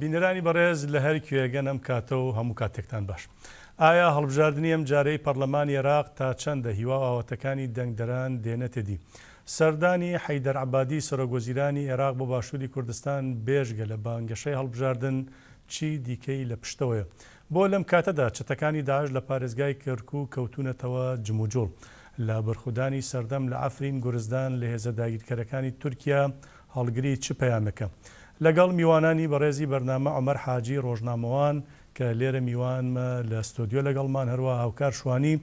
بینەرانی بەڕێز لە هەر کوێگەن ئەم کاتە و هەموو کاتێکتان باش. ئایا هەڵبژاردنی ئەم جارەی پەڕلەمانی ئێراق تا چەندە هیوا و ئاواتەکانی دەنگدەران دێنێتە دی؟ سەردانی حەیدەر عەبادی سەرۆک وەزیرانی ئێراق بۆ باشووری کوردستان بێژگە لە بانگەشەی هەڵبژاردن چی دیکەی لە پشتەوەیە؟ بۆ لەم کاتەدا چەتەکانی داعش لە پارێزگای کەرکوک کەوتوونەتەوە جموجوڵ؟ لە بەرخودانی سەردەم لە عەفرین گورزدان لە هێزە داگیرکەرەکانی تورکیا هەڵگری چ پەیامێکە؟ لەگەڵ میوانانی بەڕێزی بەرنامە عومەر حاجی ڕۆژنامەوان کە لێرە میوانمە لە ستۆدیۆ لەگەڵمان هەروەها هاوکار شوانی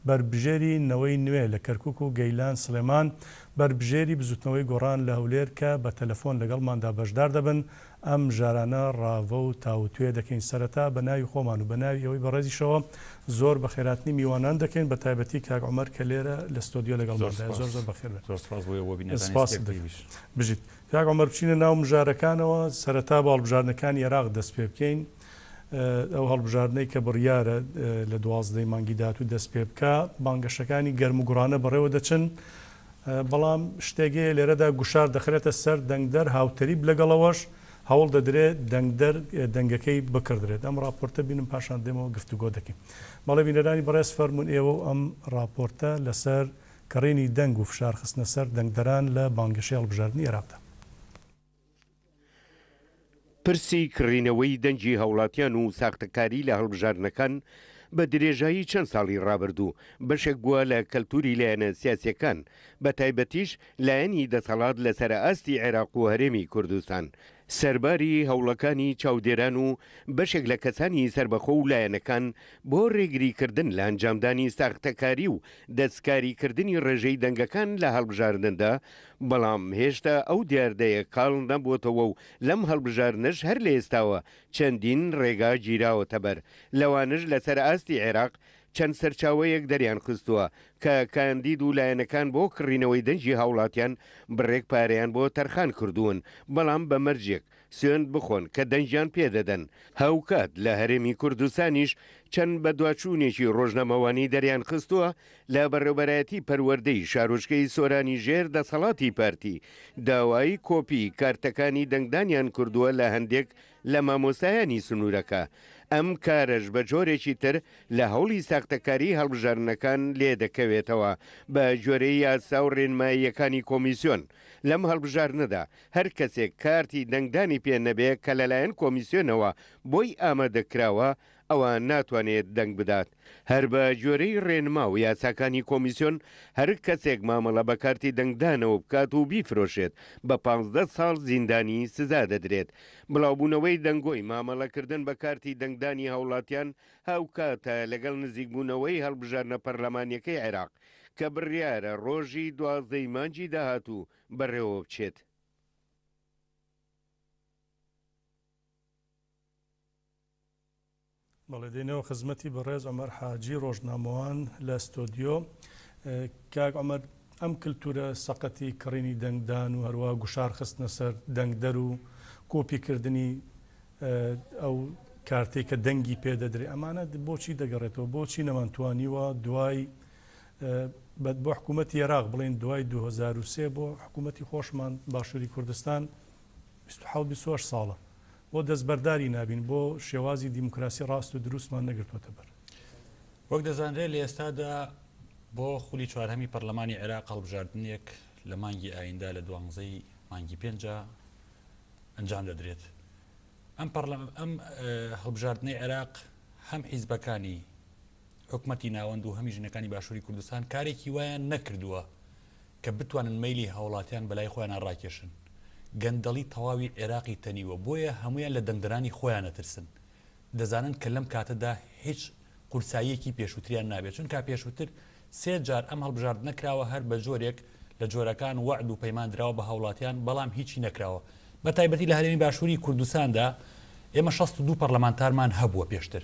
بەربژێری نەوەی نوێ لە کەرکوک و گەیلان سڵێمان بەربژێری بزوتنەوەی گۆڕان لە هەولێر کە بە تەلەفۆن لەگەڵماندا بەشدار دەبن ئەم مژارانە ڕاڤە و تاووتوێ دەکەین. سەرەتا بە ناوی خۆمان و بە ناوی ئێوەی بەڕێزیشەوە زۆر بەخێرهاتنی میوانان دەکەین، بە تایبەتی کاک عومەر کە لێرە لە ستۆدیۆ لەگەڵماندایە. زۆر زۆر بەخێر بێن. زۆر سپاس بۆ ئێوە و بینەرانی سپاست ستێرک دەکەم. تیڤیش. بژیت. کاک عومەر بچینە ناو مژارەکانەوە، سەرەتا بە هەڵبژاردنەکانی ئێراق دەست پێ بکەین. ئەو هەڵبژاردنەی کە بڕیارە لە 12 ی مانگی داهاتوو دەست پێ بکا، بانگەشەکانی گەرموگوڕانە بەڕێوە دەچن. بەڵام شتێک هەیە لێرەدا گوشار دەخرێتە سەر دەنگدەر هاوتەریب لەگەڵ ئەوەش هەوڵ دەدرێت دەنگدەر دەنگەکەی بکڕدرێت. ئەم ڕاپۆرتە بینم پاشان دێمەوە گفتوگۆ دەکەین. بەڵێ بینەرانی بەڕێز فەرموون ئێوە و ئەم ڕاپۆرتە لەسەر کڕینی دەنگ و فشار خستنە سەر دەنگدەران لە بانگەشەی هەڵبژاردنی ئێراقدا. پرسی کڕینەوەی دەنگی هاوڵاتیان و ساختەکاری لە هەڵبژاردنەکان بە درێژایی چەند ساڵی ڕابردوو بەشێک بووە لە کەلتوری لایەنە سیاسیەکان بە تایبەتیش لایەنی دەسەڵات لەسەر ئاستی عێراق و هەرێمی کوردستان سەرباری هەوڵەکانی چاودێران و بەشێک لە کەسانی سەربەخۆ و لایەنەکان بۆ ڕێگریکردن لە ئەنجامدانی ساختەکاری و دەستکاریکردنی ڕێژەی دەنگەکان لە هەڵبژاردندا، بەڵام هێشتا ئەو دیاردەیە کاڵ نەبووەتەوە و لەم هەڵبژاردنەش هەر لە ئێستاوە چەندین ڕێگا گیراوەتەبەر، لەوانەش لەسەر ئاستی عێراق چەند سەرچاوەیەک دەریانخستووە کە کاندید و لایەنەکان بۆ کڕینەوەی دەنگی هاوڵاتیان بڕێک پارەیان بۆ تەرخان کردوون، بەڵام بە مەرجێک سوێند بخۆن کە دەنگیان پێ دەدەن. هاوکات لە هەرێمی کوردستانیش چەند بەدواچوونێکی ڕۆژنامەوانی دەریانخستووە لە بەڕێوبەرایەتی پەروەردەی شارۆچکەی سۆرانی ژێر دەسەڵاتی پارتی داوای کۆپی کارتەکانی دەنگدانیان کردووە لە هەندێک لە مامۆستایانی سنوورەکە، ئەم کارەش بە جۆرێکی تر لە هەوڵی ساختەکاریی هەڵبژاردنەکان لێدەکەوێتەوە بە گوێرەی یاسا و رێنماییەکانی کۆمیسیۆن لەم هەڵبژاردنەدا هەر کەسێک کارتی دەنگدانی پێ نەبێ کە لەلایەن کۆمیسیۆنەوە بۆی ئامادەکراوە ئەوا ناتوانێت دەنگ بدات. هەر بە گوێرەی رێنما و یاساکانی کۆمیسیۆن هەر کەسێک مامەڵە بە کارتی دەنگدانەوە بکات و بیفرۆشێت بە 15 ساڵ زیندانی سزا دەدرێت. بڵاوبوونەوەی دەنگۆی مامەڵەکردن بە کارتی دەنگدانی هاوڵاتیان هاوکاتە لەگەڵ نزیکبوونەوەی هەڵبژاردنە پەرلەمانییەکەی عێراق کە بڕیارە رۆژی 12 ی مانگی داهاتوو بەڕێوەبچێت. بەڵێ دێینەوە خزمەتی بەڕێز عومەر حاجی ڕۆژنامەوان لە ستۆدیۆ. کاک عومەر ئەم کلتورە سەقەتی کڕینی دەنگدان و هەروەها گوشار خستنە سەر دەنگدەر و کۆپی کردنی ئەو کارتەی کە دەنگی پێ دەدرێ ئەمانە بۆچی دەگەڕێتەوە؟ بۆچی نەمانتوانیوە دوای بۆ حکوومەتی عێراق بڵێن دوای 2003 بۆ حکوومەتی خۆشمان باشووری کوردستان 27 28 ساڵە بۆ دەستبەرداری نابین؟ بۆ شێوازی دیموکراسی ڕاست و دروستمان نەگرتووەتە بەر؟ وەک دەزانرێت لە ئێستادا بۆ خولی چوارهەمی پەرلەمانی عێراق هەڵبژاردنێک لە مانگی ئایندە لە دوانزەی مانگی پێنجا ئەنجام دەدرێت. ئەم ئەم هەڵبژاردنەی عێراق هەم حیزبەکانی حکومەتی ناوەند و هەمی ژنەکانی باشووری کوردستان کارێکی وایان نەکردووە کە بتوانن مەیلی هاوڵاتیان بەلای خۆیانا ڕاکێشن. گەندەڵی تەواوی عێراقی تەنیوە، بۆیە هەموویان لە دەنگدەرانی خۆیان ئەترسن. دەزانن کە لەم کاتەدا هیچ قورساییەکی پێشووتریان نابێت، چونکا پێشووتر سێ جار ئەم هەڵبژاردنە کراوە هەر بە جۆرێک لە جۆرەکان وەعد و پەیمان دراوە بە هاوڵاتیان بەڵام هیچی نەکراوە. بە تایبەتی لە هەرێمی باشووری کوردستاندا ئێمە 62 پەڕلەمانتارمان هەبووە پێشتر،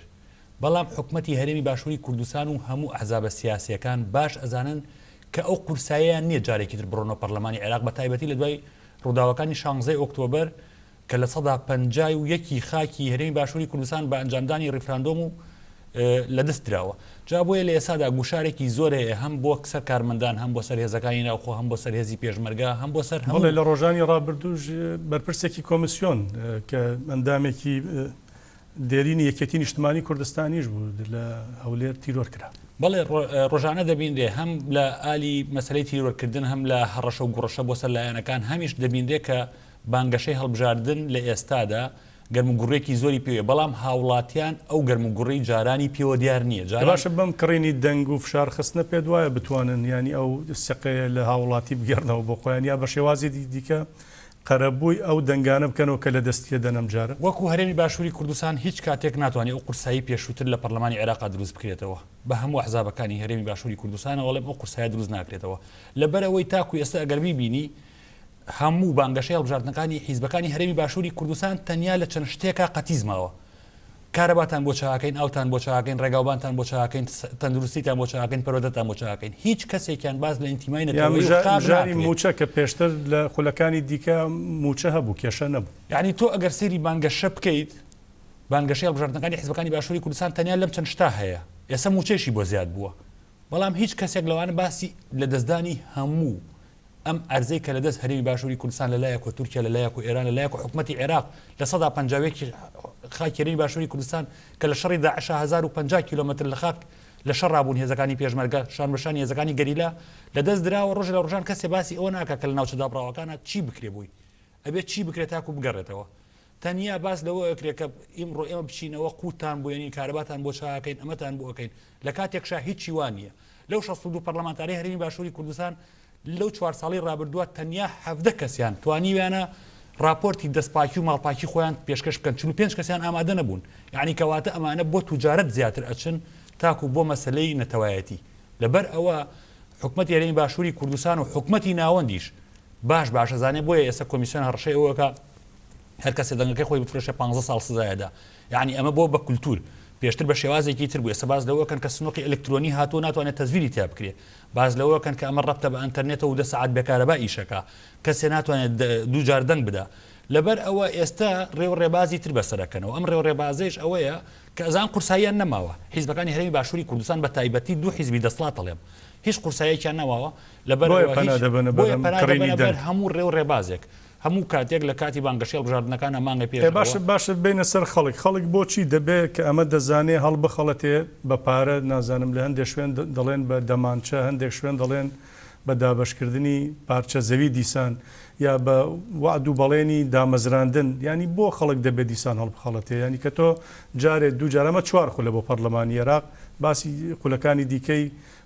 بەڵام حکومەتی هەرێمی باشووری کوردستان و هەموو ئەحزابە سیاسییەکان باش ئەزانن کە ئەو قورسایەیان نییە جارێکی تر بڕۆنەوە پەرلەمانی عێراق بە تایبەتی لە دوای ڕووداوەکانی شانزەی ئۆکتۆبەر کە 51% ی خاکی هەرێمی باشووری کوردستان بە ئەنجامدانی ڕیفراندۆم و لە دەست دراوە. جا بۆیە لە ئێستادا گوشارێکی زۆر هەیە هەم بۆ سەر کارمەندان، هەم بۆ سەر هێزەکانی ناوخۆ، هەم بۆ سەر هێزی پێشمەرگە، هەم بۆ سەر بەڵێ هەموو. لە ڕۆژانی ڕابردووش بەرپرسێکی کۆمیسیۆن کە ئەندامێکی دێرینی یەکێتی نیشتمانی کوردستانیش بوو لە هەولێر تیرۆر کرا. بەڵێ ڕۆژانە دەبینرێ هەم لە ئالی مەسەلەی تیرۆرکردن هەم لە هەڕەشە و گوڕەشە بۆ سەر لایەنەکان هەمیش دەبینرێ کە بانگەشەی هەڵبژاردن لە ئێستادا گەرموگوڕیەکی زۆری پێوەیە، بەڵام هاوڵاتیان ئەو گەرموگوڕیی جارانی پێوە دیار نییە. جاران. باشە بەم کڕینی دەنگ و فشار خستنە پێت وایە بتوانن یانی ئەو سقەیە لە هاوڵاتی بگێڕنەوە بۆ خۆیان یا بە شێوازێکی دیکە قەرەبووی ئەو دەنگانە بکەنەوە کە لە دەستی دەدەن ئەم جارە؟ وەکو هەرێمی باشووری کوردستان هیچ کاتێک ناتوانێ ئەو قورسایی پێشووتر لە پەرلەمانی عێراقا دروست بکرێتەوە. بە هەموو ئەحزابەکانی هەرێمی باشووری کوردستانەوە ئەڵێم ئەو قورسایە دروست ناکرێتەوە. لەبەرئەوەی تاکو ئێستا ئەگەر بیبینی هەموو بانگەشەی هەڵبژاردنەکانی حیزبەکانی هەرێمی باشووری کوردستان تەنیا لە چەند شتێکا قەتیس ماوە. کارەباتان بۆ چاکەین، ئاوتان بۆ چاکەین، ڕێگاوبانتان بۆ چاکەین، تەندروستیتان بۆ چاکەین، پەروەردەتان بۆ چاکەین. هیچ کەسێکیان باس لە ئینتیمای یا نەتەوەیی و خاک مژاری ناکرێ. مووچە کە پێشتر لە خولەکانی دیکە مووچە هەبوو کێشە نەبوو. یەعنی تۆ ئەگەر سەیری بانگەشە بکەیت، بانگەشەی هەڵبژاردنەکانی حیزبەکانی باشووری کوردستان تەنیا لەم چەند شتە هەیە. ئێستا مووچەیشی بۆ زیاد بووە. بەڵام هیچ کەسێک لەوانە باسی لەدەستدانی هەموو ئەم ئەرزەی کە لەدەست هەرێمی باشووری کوردستان لە لایەک و تورکیا لە لایەک و ئێران لە لایەک و حکومەتی عێراق 51% ی خاکی هەرێمی باشووری کوردستان کە لە شەڕی داعشا 1050 کیلۆمەتر لە خاک لە شەڕا بوون هێزەکانی پێشمەرگە شان بە شانی هێزەکانی گەریلا لەدەست دراوە ڕۆژێ لە ڕۆژان کەسێ باسی ئەوە ناکا کە لە ناوچە دابڕاوەکانا چی بکرێ بۆی ئەبێ چی بکرێ تاکو بگەڕێتەوە تەنیا باس لەوە ئەکرێ کە ئیمڕۆ ئێمە بچینەوە قوتتان بۆ یەنین کارەباتان بۆ چاکەین ئەمەتان بۆ ئەکەین لە کاتێکشا هیچی وا نییە لەو 62 پەرلەمانتارەی هەرێمی باشووری کوردستان لەو چوار ساڵی ڕابردووە تەنیا 17 کەسیان توانیویانە راپۆرتی دەستپاکی و ماڵپاکی خۆیان پێشکەش بکەن 45 کەسیان ئامادە نەبوون یعنی کەواتە ئەمانە بۆ توجارەت زیاتر ئەچن تاکو بۆ مەسلەی نەتەوایەتی لەبەر ئەوە حکومەتی هەرێمی باشووری کوردستان و حکومەتی ناوەندیش باش باش ئەزانێ بۆیە ئێستا کۆمیسیۆن هەڕەشەی ئەوە ئەکا هەر کەسێ دەنگەکەی خۆی بفرۆشێ 15 ساڵ سزایەدا یعنی ئەمە بۆ بە کولتور پێشتر بە شێوازێکی تر بوو ئێستا باس لەوە کەن کە سنوقی ئەلکترۆنی هاتووە ناتوانێت تەزویری تیا بکرێ باس لەوە کەن کە ئەمە ڕەبتە بە ئەنتەرنێتەوە و دە سەعات بێکارەبا ئیشەکە کەسێ ناتوانێت دوو جار دەنگ بدا لەبەر ئەوە ئێستا ڕێ و ڕێبازی تر بەسەرەکەنەوە ئەم ڕێ و ڕێبازەیش ئەوەیە کە ئەزان قورساییان نەماوە حیزبەکانی هەرێمی باشووری کوردستان بە تایبەتی دوو حیزبی دەسڵات ئەڵێم هیچ قورساییەکیان نەماوە لەبەر بۆیە ئەوە پەنا هیچ دەبەنە بۆیە بەرەم پەنا کڕینی دەبەنە بەر دەنگ. هەموو ڕێ و ڕێبازێک هەموو کاتێک لە کاتی بانگەشەی هەڵبژاردنەکانا مانگێ پێش ئێ ئەوە. باشە باشە بێینە سەر خەڵک خەڵک بۆچی دەبێ کە ئەمە دەزانێ هەڵبخەڵەتێ بە پارە نازانم لە هەندێک شوێن دەڵێن بە دەمانچە هەندێک شوێن دەڵێن بە دابەشکردنی پارچە زەوی دیسان یا بە وەعد و بەڵێنی دامەزراندن یانی بۆ خەڵک دەبێ دیسان هەڵبخەڵەتێ یانی کە تۆ جارێ دوو جار ئەمە چوار خولە بۆ پەڕلەمانی ئێراق باسی خولەکانی دیکەی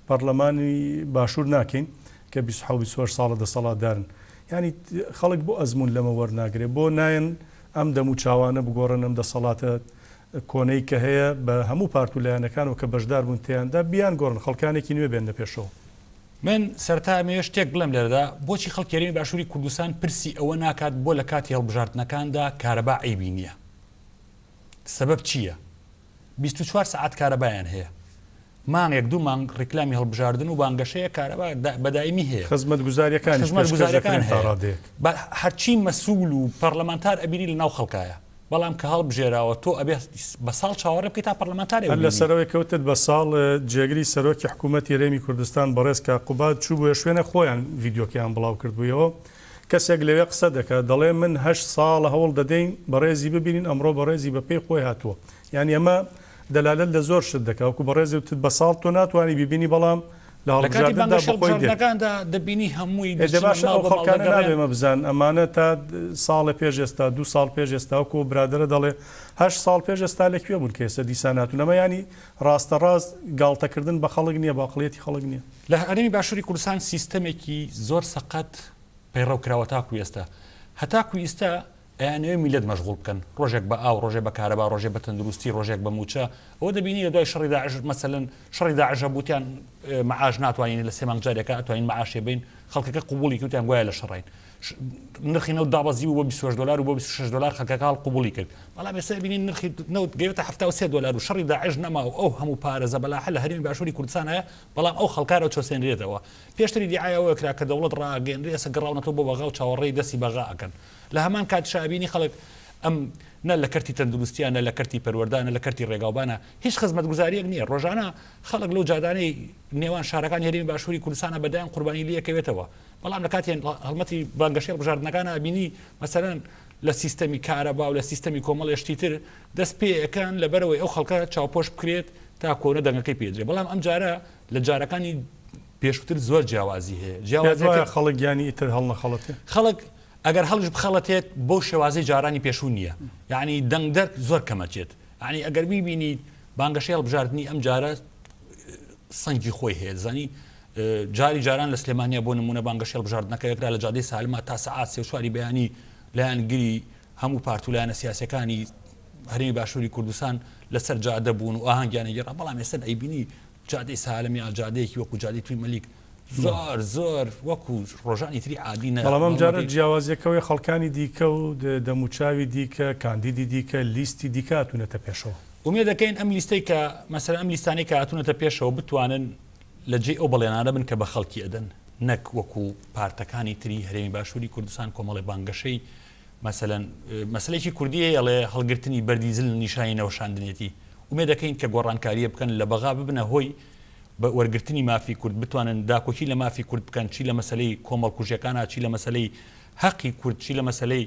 پەڕلەمانی باشوور ناکەین کە 27 28 ساڵە دەسەڵاتدارن یانی خەڵک بۆ ئەزموون لەمە وەرناگرێ بۆ نایەن ئەم دەم و چاوانە بگۆڕن ئەم دەسەڵاتە کۆنەی کە هەیە بە هەموو پارت و لایەنەکانەوە کە بەشدار بوون تێیاندا بیانگۆڕن خەڵکانێکی نوێ بێننە پێشەوە. من سەرەتا ئەمەوێ شتێک بڵێم لێرەدا، بۆچی خەڵکی هەرێمی باشووری کوردستان پرسی ئەوە ناکات بۆ لە کاتی هەڵبژاردنەکاندا کارەبا عەیبی نییە؟ سەبەب چییە؟ 24 سەعات کارەبایان هەیە. مانگێک دوو مانگ ڕیکلامی هەڵبژاردن و بانگەشەیە کارەبا بە دایمی هەیە. خزمەتگوزارییەکانیش پێشکەش خزمەتگوزارییەکان دەکرێن تا هەیە. ڕادەیەک. بە هەرچی مەسول و پەڕلەمانتار ئەبینی لە ناو خەڵکایە. بەڵام کە هەڵبژێراوە تۆ ئەبێ بە ساڵ چاوەڕێ بکەی تا پەڕلەمانتارێ هەر ببینی. لەسەرەوەی کە وتت بە ساڵ، جێگری سەرۆکی حکوومەتی هەرێمی کوردستان بەڕێز کاک قوباد چووبووە شوێنێک خۆیان ڤیدیۆکەیان بڵاو کردبوویەوە، کەسێک لەوێ قسە دەکات دەڵێ من هەشت ساڵە هەوڵ دەدەین بەڕێزی ببینین ئەمڕۆ بەڕێزی بە پێی خۆی هاتووە یانی ئەمە دەلالەت لە زۆر شت دەکا وەکو بەڕێزی وتت بە ساڵ تۆ ناتوانی بیبینی بەڵام لە لە کاتی هەڵبژاردندا بانگەشەی بە خۆی دێت. هەڵبژاردنەکاندا دەبینی هەمووی ئێ دە دەچنە باشە ماڵ ئەو بە ماڵ خەڵکانە دەگەڕێن. نابێ ئێمە بزانن ئەمانە تا ساڵێ پێش ئێستا دوو ساڵ پێش ئێستا وەکو ئەو برادەرە دەڵێ هەشت ساڵ پێش ئێستا لە کوێ بوون کە ئێستا دیسان هاتوون ئەمە یانی ڕاستەڕاست گاڵتەکردن بە خەڵک نییە بە ئەقڵیەتی خەڵک نییە. لە هەرێمی باشووری کوردستان سیستەمێکی زۆر سەقەت پەیڕەو کراوە تاکو ئێستا هەتاکو ئیستا ئەیانەوێ میللەت مەشغوڵ بکەن ڕۆژێک بە ئاو ڕۆژێ بە کارەبا ڕۆژێ بە تەندروستی ڕۆژێک بە مووچە ئەوە دەبینی لە دوای شەڕی داعش مەسەلەن شەڕی داعش هەبوو وتیان مەعاش ناتوانین لە سێ مانگ جارێکە ئەتوانین مەعاشێ بین خەڵکەکە قبوڵی کرد وتیان گوایە لە شەڕین نرخی نەوت دابەزی بوو بۆ 28 دلار و بۆ 26 دلار خەڵکەکە هەڵ قبوڵی کرد بەڵام ئێستا بینین نرخی نەوت گەیوەتە 73 دلار و شەڕی داعش نەما و ئەو هەموو پارە زەبەلاحە لە هەرێمی باشووری کوردستان هەیە بەڵام ئەو خەڵکارە چۆسێنرێتەوە پێشتر ئیدیعای ئەوە کرا کە دەوڵەت ڕاگەیەنرێ ئێستا گەڕاونەتەوە بۆ بەغا و چاوەڕێی دەستی بەغا ئەکەن لە هەمان کاتیشا ئەبینی خەڵک. ئەم نە لە کەرتی تەندروستیا نە لە کەرتی پەروەردە نە لە کەرتی ڕێگاوبانە هیچ خزمەتگوزاریەک نییە ڕۆژانە خەڵک لەو جادانەی نێوان شارەکانی هەرێمی باشووری کوردستانە بە دەیان قوربانی لێکەوێتەوە بەڵام لە کاتی هەڵمەتی بانگەشەی هەڵبژاردنەکانە بینی مەسەلەن لە سیستەمی کارەبا و لە سیستەمی کۆمەڵێ شتی تر دەست پێ ئەکەن لەبەرئەوەی ئەو خەڵکە چاوپۆش بکرێت تا کۆنە دەنگەکەی پێ درێ بەڵام ئەم جارە لە جارەکانی پێشووتر زۆر جیاوازی هەیە پێت وایە خەڵک گیانی ئیتر هەڵنەخەڵەتێ؟ خەڵک ئەگەر هەڵیش بخەڵەتێت بەو شێوازەی جارانی پێشوو نییە یعنی دەنگدەر زۆر کەمەچێت یعنی ئەگەر بیبینیت بانگەشەی هەڵبژاردنی ئەم جارە سەنگی خۆی هەیە زانی جاری جاران لە سلێمانیا بۆ نمونە بانگەشەی هەڵبژاردنەکە یەکرا لە جادەی سالما تا سەعات سێ و چواری بەیانی لایەنگری هەموو پارت و لایەنە سیاسەکانی هەرێمی باشووری کوردستان لەسەر جادە بوون و ئاهەنگیان ئەگێڕا بەڵام ئێستا ئەیبینی جادەی سالم یا جادەیەکی وەکو جادەی توی مەلیک زۆر زۆر وەکو ڕۆژانی تری عادی نە بەڵام ئەم جارە جیاوازیەکەوەی خەڵکانی دیکە و دەموچاوی دیکە کاندیدی دیکە لیستی دیکە هاتوونەتە پێشەوە. ئومێد دەکەین ئەم لیستەی کە مەسەلەن ئەم لیستانەی کە هاتوونەتە پێشەوە بتوانن لە جێی ئەو بەڵێنانە بن کە بە خەڵکی ئەدەن نەک وەکو پارتەکانی تری هەرێمی باشووری کوردستان کۆمەڵێ بانگەشەی مەسەلەن مەسەلەیەکی کوردی هەیە ئەڵێ هەڵگرتنی بەردی زل نیشانی نەوەشاندنێتی ئومێد دەکەین کە گۆڕانکاریە بکەن لە بەغا ببنە هۆی بە وەرگرتنی مافی کورد بتوانن داکۆکی لە مافی کورد بکەن چی لە مەسەلەی کۆمەڵکوژیەکانا چی لە مەسەلەی هەقی کورد چی لە مەسەلەی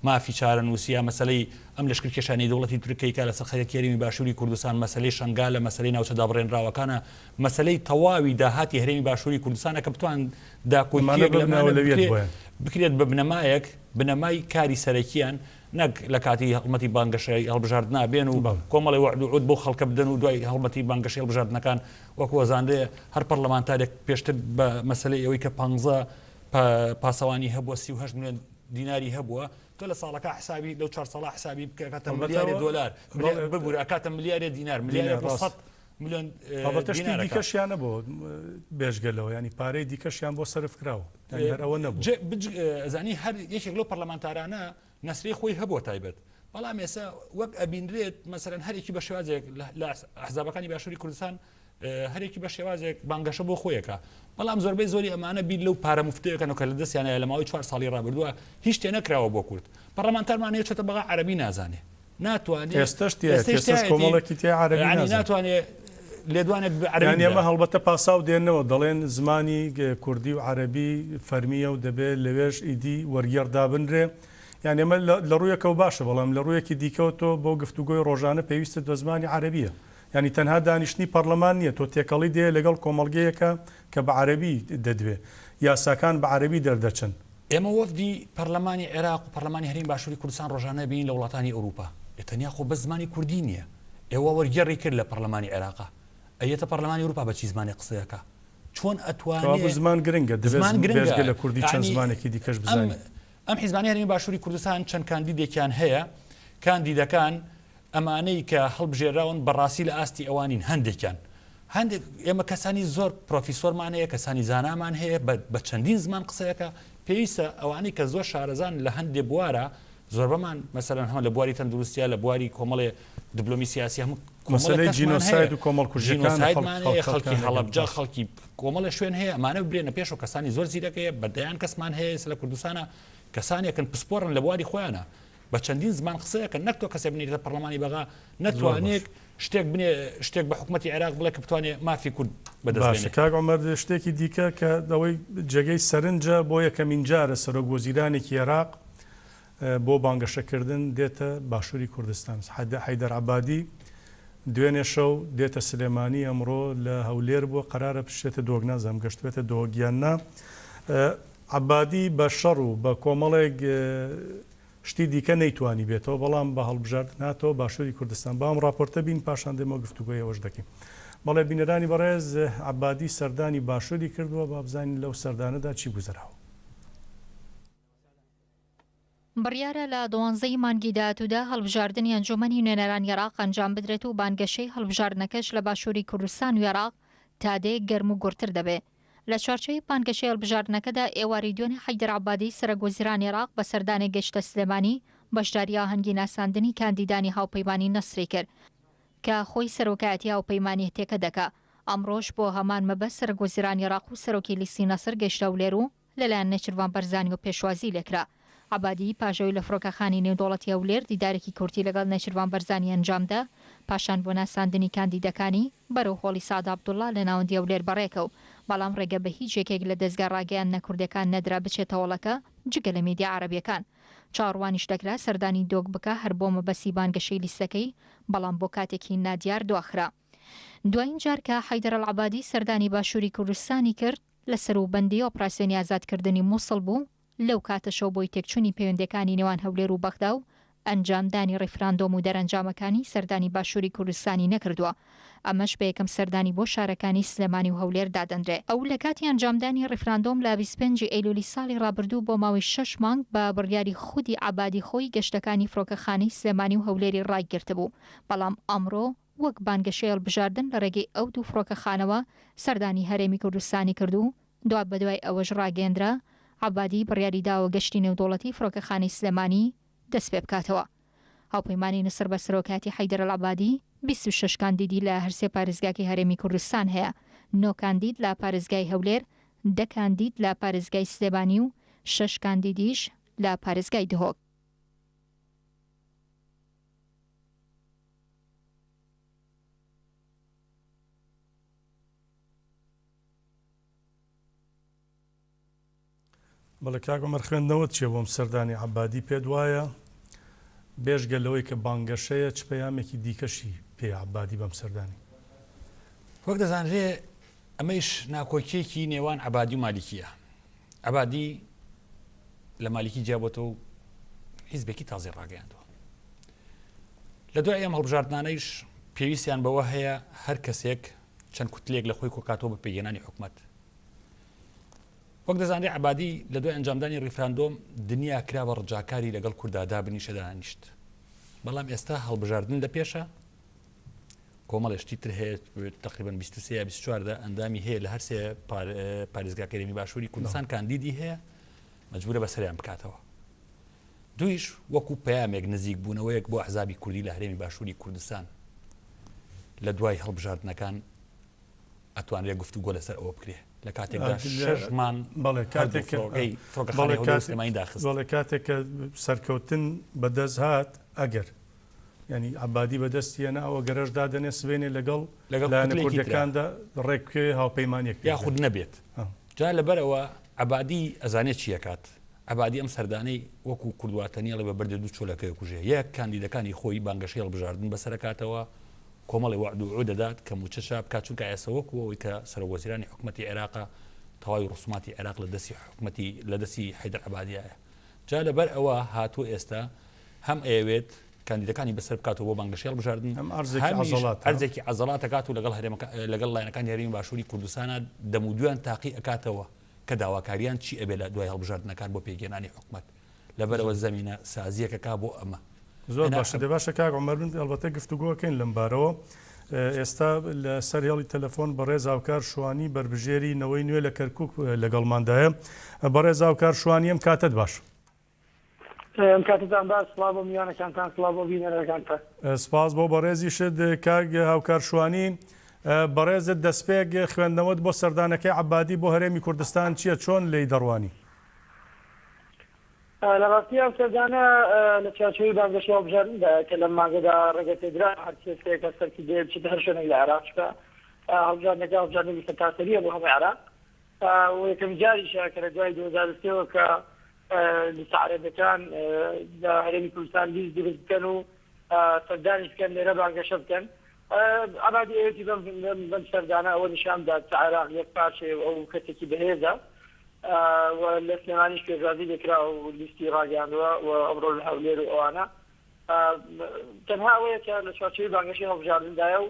مافی چارەنووس یا مەسەلەی ئەم لەشکرکێشانەی دەوڵەتی تورک کە ئەیکا لەسەر خەڵکی هەرێمی باشووری کوردستان مەسەلەی شەنگالە مەسەلەی ناوچە دابڕێنراوەکانە مەسەلەی تەواوی داهاتی هەرێمی باشووری کوردستانە کە بتوان داکۆکییەک لەمانە بکرێت بە بنەمایەک بنەمای کاری سەرەکییان نەک لە کاتی هەڵمەتی بانگەشەی هەڵبژاردنا بێن و کۆمەڵی وەعد و عود بۆ خەڵکە بدەن و دوای هەڵمەتی بانگەشەی هەڵبژاردنەکان وەکو ئەزانرێ هەر پەرلەمانتارێک پێشتر بە مەسەلەی ئەوەی کە پانزە پاسەوانی هەبووە 38 ملیۆن دیناری هەبووە تۆ لە ساڵەکە حسابی لەو چوار ساڵە حسابی بکە ئەکاتە ملیارێ دۆلار ببورە ئەکاتە ملیارێ دینار ملیارێ 200 ملیۆن هەڵبەتە شتی دیکەشیان نەبوو بێژگە لەوە ینی پارەی دیکەشیان بۆ سەرف کراوە هەر ئەوە نەبوو زانی هەر یەکێک لەو پەرلەمانتارانە نەسری خۆی هەبووە تایبەت بەڵام ئێستا وەک ئەبینرێت مەسەرەن هەرێکی بە شێوازێک لە حزابەکانی باشووری کوردستان هەرێکی بە شێوازێک بانگەشە بۆ خۆیەکە بەڵام زۆربەی زۆری ئەمانە بیر لەو پارە مفتەیەکەن کە لە دەستیانە لە ماوەی چوار ساڵی ڕابردووە هیچ شتێ نەکراوە بۆ کورد پەرلەمانتارمان هەیە چۆتە بەغا عەرەبی نازانێ ناتوانێ ئێستەش تیایەتی ئێستەش کۆمەڵێکی تیا عەرەبی یانی نازانێ. ناتوانێ لێدوانێک بە عەرەبی یانی ئەمە بدات. هەڵبەتە پاساو دێننەوە دەڵێن زمانی کوردی و عەرەبی فەرمییە و دەبێ لەوێش ئیدی وەرگێڕ دابنرێ. یانی ئەمە لە ڕوویەکەوە باشە بەڵام لە ڕوویەکی دیکەوە تۆ بۆ گفتوگۆی ڕۆژانە پێویستت بە زمانی عەرەبییە. یانی تەنها دانیشتنی پەڕلەمان نییە تۆ تێکەڵی دێ لەگەڵ کۆمەڵگەیەکە کە بە عەرەبی دەدوێ. یاساکان بە عەرەبی دەردەچن. ئێمە وەفدی پەرلەمانی عێراق و پەرلەمانی هەرێمی باشووری کوردستان ڕۆژانە بینین لە وڵاتانی ئەوروپا، ئێ تەنیا خۆ بەس زمانی کوردی نییە، ئێوە وەرگێڕی کرد لە پەرلەمانی عێراقا، ئەی یەتە پەرلەمانی ئەوروپا بە چی زمانێک قسە ئەکا؟ چۆن ئەتوانێ کەوابوو زمان گرنگە، دەبێ زمان گرنگە، بێجگە لە کوردی چەند یەعنی زمانێکی دیکەش ئەم بزانی. ئەم حیزبانەی هەرێمی باشووری کوردستان چەند کاندیدێکیان هەیە، کاندیدەکان ئەمانەی کە هەڵبژێراون بەڕاستی لە ئاستی ئەوانین هەندێکیان هەندێک ئێمە کەسانی زۆر پرۆفیسۆرمان هەیە کەسانی زانامان هەیە بە چەندین زمان قسەیەکە پێویستە ئەوانەی کە زۆر شارەزان لە هەندێ بوارە زۆربەمان مەسەلەن هەمە لە بواری تەندروستیا لە بواری کۆمەڵێ دبلۆمی سیاسی هەموو مەسەلەی جینۆساید و کۆمەڵکوژیەکان خەڵکی هەڵەبجە خەڵکی کۆمەڵە شوێن هەیە ئەمانە برێنە پێش و کەسانی زۆر زیرەکەیە بە دەیان کەسمان هەیە لە کوردستانە کەسانێکن پسپۆڕن لە بواری خۆیانە بە چەندین زمان قسە ئەکەن نەک تۆ کەسێ بنێریتە پەرلەمانی بەغا نەتوانێت شتێک بنێ شتێک بە حکومەتی عێراق بڵێ کە بتوانێ مافی کورد بەدەست باشە بێنێ. کاک عومەر شتێکی دیکە کە ئەوەی جێگەی سەرنجە بۆ یەکەمین جارە سەرۆک وەزیرانێکی عێراق بۆ بانگەشەکردن دێتە باشووری کوردستان حەیدەر عەبادی دوێنێ شەو دێتە سلێمانی ئەمڕۆ لە هەولێر بووە قەرارە بچێتە دهۆک نازانم گەشتبێتە دهۆک یان نا عەبادی بە شەڕ و بە کۆمەڵێک شتی دیکە نەیتوانی بێتەوە، بەڵام بە هەڵبژاردن هاتەوە باشووری کوردستان. با ئەم ڕاپۆرتە بین پاشان دێمەوە گفتوگۆی ئەوەش دەکەین. بەڵێ بینەرانی بەڕێز عەبادی سەردانی باشووری کردووە، با بزانین لەو سەردانەدا چی گوزەراوە. بڕیارە لە دوانزە ی مانگی داهاتوودا هەڵبژاردنی ئەنجوومەنی نوێنەرانی عێراق ئەنجام بدرێت و بانگەشەی هەڵبژاردنەکەش لە باشووری کوردستان و عێراق تا دێ گەرم و گوڕتر دەبێ. لە چوارچێوەی بانگەشەی هەڵبژاردنەکەدا ئێوارەی دوێنێ حەیدەر عەبادی سەرەک وەزیرانی عێراق بە سەردانێک گەیشتە سلێمانی بەشداری ئاهەنگی ناساندنی کاندیدانی هاوپەیمانی نەسری کرد کە خۆی سەرۆکایەتی هاوپەیمانیهتیەکە دەکا. ئەمڕۆش بۆ هەمان مەبەست سەرەک وەزیرانی عێراق و سەرۆکی لیستی نەسر گەیشتە هەولێر و لەلایەن نێچیرڤان بەرزانیەوە پێشوازی لێکرا. عەبادی پاش ئەوەی لە فڕۆکەخانەی نێودەوڵەتی هەولێر دیدارێکی کورتی لەگەڵ نێچیرڤان بەرزانی ئەنجامدا، پاشان بۆ ناساندنی کاندیدەکانی بەرەو هۆڵی سەعد عەبدوڵڵا لە ناوەندی هەولێر بەڕێکەوت، بەڵام ڕێگە بە هیچ یەکێک لە دەزگا ڕاگەیاندنە کوردیەکان نەدرا بچێتە هۆڵەکە جگە لە میدیا عەرەبیەکان. چاوەڕوانیش دەکرا سەردانی دۆک بکا هەر بۆ مەبەستی بانگەشەی لیستەکەی، بەڵام بۆ کاتێکی نادیار دواخرا. دوایین جار کە حەیدەر ئەلعەبادی سەردانی باشووری کوردستانی کرد، لە سەروبەندی ئۆپراسیۆنی ئازادکردنی موسڵ بوو، لەو کاتەشەوە بۆی تێکچوونی پەیوەندییەکانی نێوان هەولێر و بەغدا و ئەنجامدانی ڕیفراندۆم و دەرەنجامەکانی سەردانی باشووری کوردستانی نەکردووە، ئەمەش بە یەکەم سەردانی بۆ شارەکانی سلێمانی و هەولێر دادەنرێ. ئەو لە کاتی ئەنجامدانی ڕیفراندۆم لە 25 ی ئەیلولی ساڵی ڕابردوو بۆ ماوەی شەش مانگ بە بڕیاری خودی عەبادی خۆی گەشتەکانی فڕۆکەخانەی سلێمانی و هەولێری ڕاگرتبوو، بەڵام ئەمڕۆ وەک بانگەشەی هەڵبژاردن لە ڕێگەی ئەو دوو فڕۆکەخانەوە سەردانی هەرێمی کوردستانی کرد و دوابەدوای ئەوەش ڕاگەیەندرا، عەبادی بڕیاری داوە گەشتی نێودەوڵەتی فڕۆکەخانەی سلێمانی دەستپێبکاتەوە. هاوپەیمانی نسڕ بە سەرۆکایەتی حەیدەر ئەلعەبادی 26 کاندیدی لە هەرسێ پارێزگاکەی هەرێمی کوردستان هەیە، نۆ کاندید لە پارێزگای هەولێر، دە کاندید لە پارێزگای سلێمانی و شەش کاندیدیش لە پارێزگای دهۆک. بەڵێ کاک عومەر خوێندنەوەت چیە بۆم سەردانی عەبادی پێت وایە بێژگە لەوەی کە بانگەشەیە چ پەیامێکی دیکەشی پێ عەبادی بەم سەردانی؟ وەک دەزانرێ ئەمەیش ناکۆکیەکی نێوان عەبادی و مالیکیە. عەبادی لە مالیکی جیابۆتەوە و حیزبێکی تازەی ڕاگەیاندووە. لە دوای ئەم هەڵبژاردنانەیش پێویستیان بەوە هەیە هەر کەسێک چەند کوتلێک لە خۆی کۆکاتەوە بە پێگەێنانی حکومت. وەک دەزانرێ عەبادی لە دوای ئەنجامدانی ڕیفراندۆم دنیا کرا بە ڕجاکاری لەگەڵ کوردا دابنیشە دانیشت. بەڵام ئێستا هەڵبژاردن لە پێشە کۆمەڵێ شتی تر هەیە تقریبا 23 یا 24 دا ئەندامی هەیە لە هەرسێ پارێزگاکەی هەرێمی باشووری کوردستان کاندیدی هەیە مەجبورە بەسەریان بکاتەوە. دویش وەکو پەیامێک نزیک بوونەوەیەک بۆ ئەحزابی کوردی لە هەرێمی باشووری کوردستان لە دوای هەڵبژاردنەکان ئەتوانرێ گفتوگۆ لەسەر ئەوە بکرێ لە کاتێکدا شەش مانگ بەڵێ کاتێک فڕۆکەی فڕۆکەخانەی هەولێر و سلێمانی داخست. بەڵێ کاتێک کە سەرکەوتن بەدەست هات ئەگەر یانی عەبادی بەدەستی هێنا ئەوە گەرەش دادەنێ سبەینێ لەگەڵ لەگەڵ لایەنە کوتلێکی ترا. کوردیەکاندا ڕێک بکەوێ هاوپەیمانیەک پێک یاخود بێنێ. نەبێت. جا لەبەرئەوە عەبادی ئەزانێ چی ئەکات. عەبادی ئەم سەردانەی وەکو کورد واتەنی ئەڵێ بە بەردێ دوو چۆلەکە ئەکوژێ. یەک کاندیدەکانی خۆی بانگەشەی هەڵبژاردن بەسەر ئەکاتەوە، کۆمەڵێ وەعد و وعود ئەدات کە موچە چا بکات چونکە ئێستا وەکو ئەوەی کە سەرۆک وەزیرانی حکومەتی عێراقە تەواوی ڕسوماتی عێراق لە دەستی حکومەتی لە دەستی حەیدەر عەبادیایە. جا لەبەر ئەوە هاتووە ئێستا هەم ئەیەوێت کاندیدەکانی بەسەر بکاتەوە بۆ بانگەشەی هەڵبژاردن، هەم عەرزێکی هەمیش عەزەڵاتە. عەرزێکی عەزەڵات ئەکات و لەگەڵ هەرێمەکە لەگەڵ لایەنەکانی هەرێمی باشووری کوردستانا دەم و دوویان تاقی ئەکاتەوە کە داواکاریان چی ئەبێ لە دوای هەڵبژاردنەکان بۆ پێکهێنانی حکومەت. لەبەرئەوە زەمینە سازیەک ئەکا بۆ ئەمە. زۆر ئەنا باشە دە باشە کاک عومەر من ئەڵبەتە گفتوگۆ ئەکەین لەم بارەوە. ئێستا لە سەر هێڵی تەلەفۆن بەڕێز هاوکار شوانی بەربژێری نەوەی نوێ لە کەرکووک لەگەڵماندایە. بەڕێز هاوکار شوانی ئەم کاتەت باش. ئەم کاتەتان باش، سڵاو بۆ میوانەکانتان، سڵاو بۆ بینەرەکانتان. سپاس بۆ بەڕێزیشت کاک هاوکار شوانی. بەڕێزت دەسپێک خوێندنەوەت بۆ سەردانەکەی عەبادی بۆ هەرێمی کوردستان چییە، چۆن لێی دەڕوانی؟ لە ڕاستی ئەم سەردانە لە چوارچێوەی بانگەشەی هەڵبژاردندایە کە لەم مانگەدا ڕێگەپێدرا هەر کەسێک هەر سەرکردەیەک بچێتە هەر شوێنێک لە عێراق چونکە هەڵبژاردنەکە هەڵبژاردنێکی سەرتاسەرییە بۆ هەموو عێراق و یەکەم جاریشە کە لە دوای 2003 وە کە لیستە عەرەبەکان لە هەرێمی کوردستان لیست دروست بکەن و سەردانیش بکەن لێرە بانگەشە بکەن عەبادی ئەیەتی بەم بەم سەردانە ئەوە نیشان بدات کە عێراق یەک پارچەیە و ئەو کەسێکی بەهێزە و لە سلێمانیش پێشوازی لێکرا و لیستی ڕاگەیاندووە و ئەمڕۆ لە هەولێر و ئەوانە تەنها ئەوەیە کە لە چوارچێوەی بانگەشەی هەڵبژاردندایە و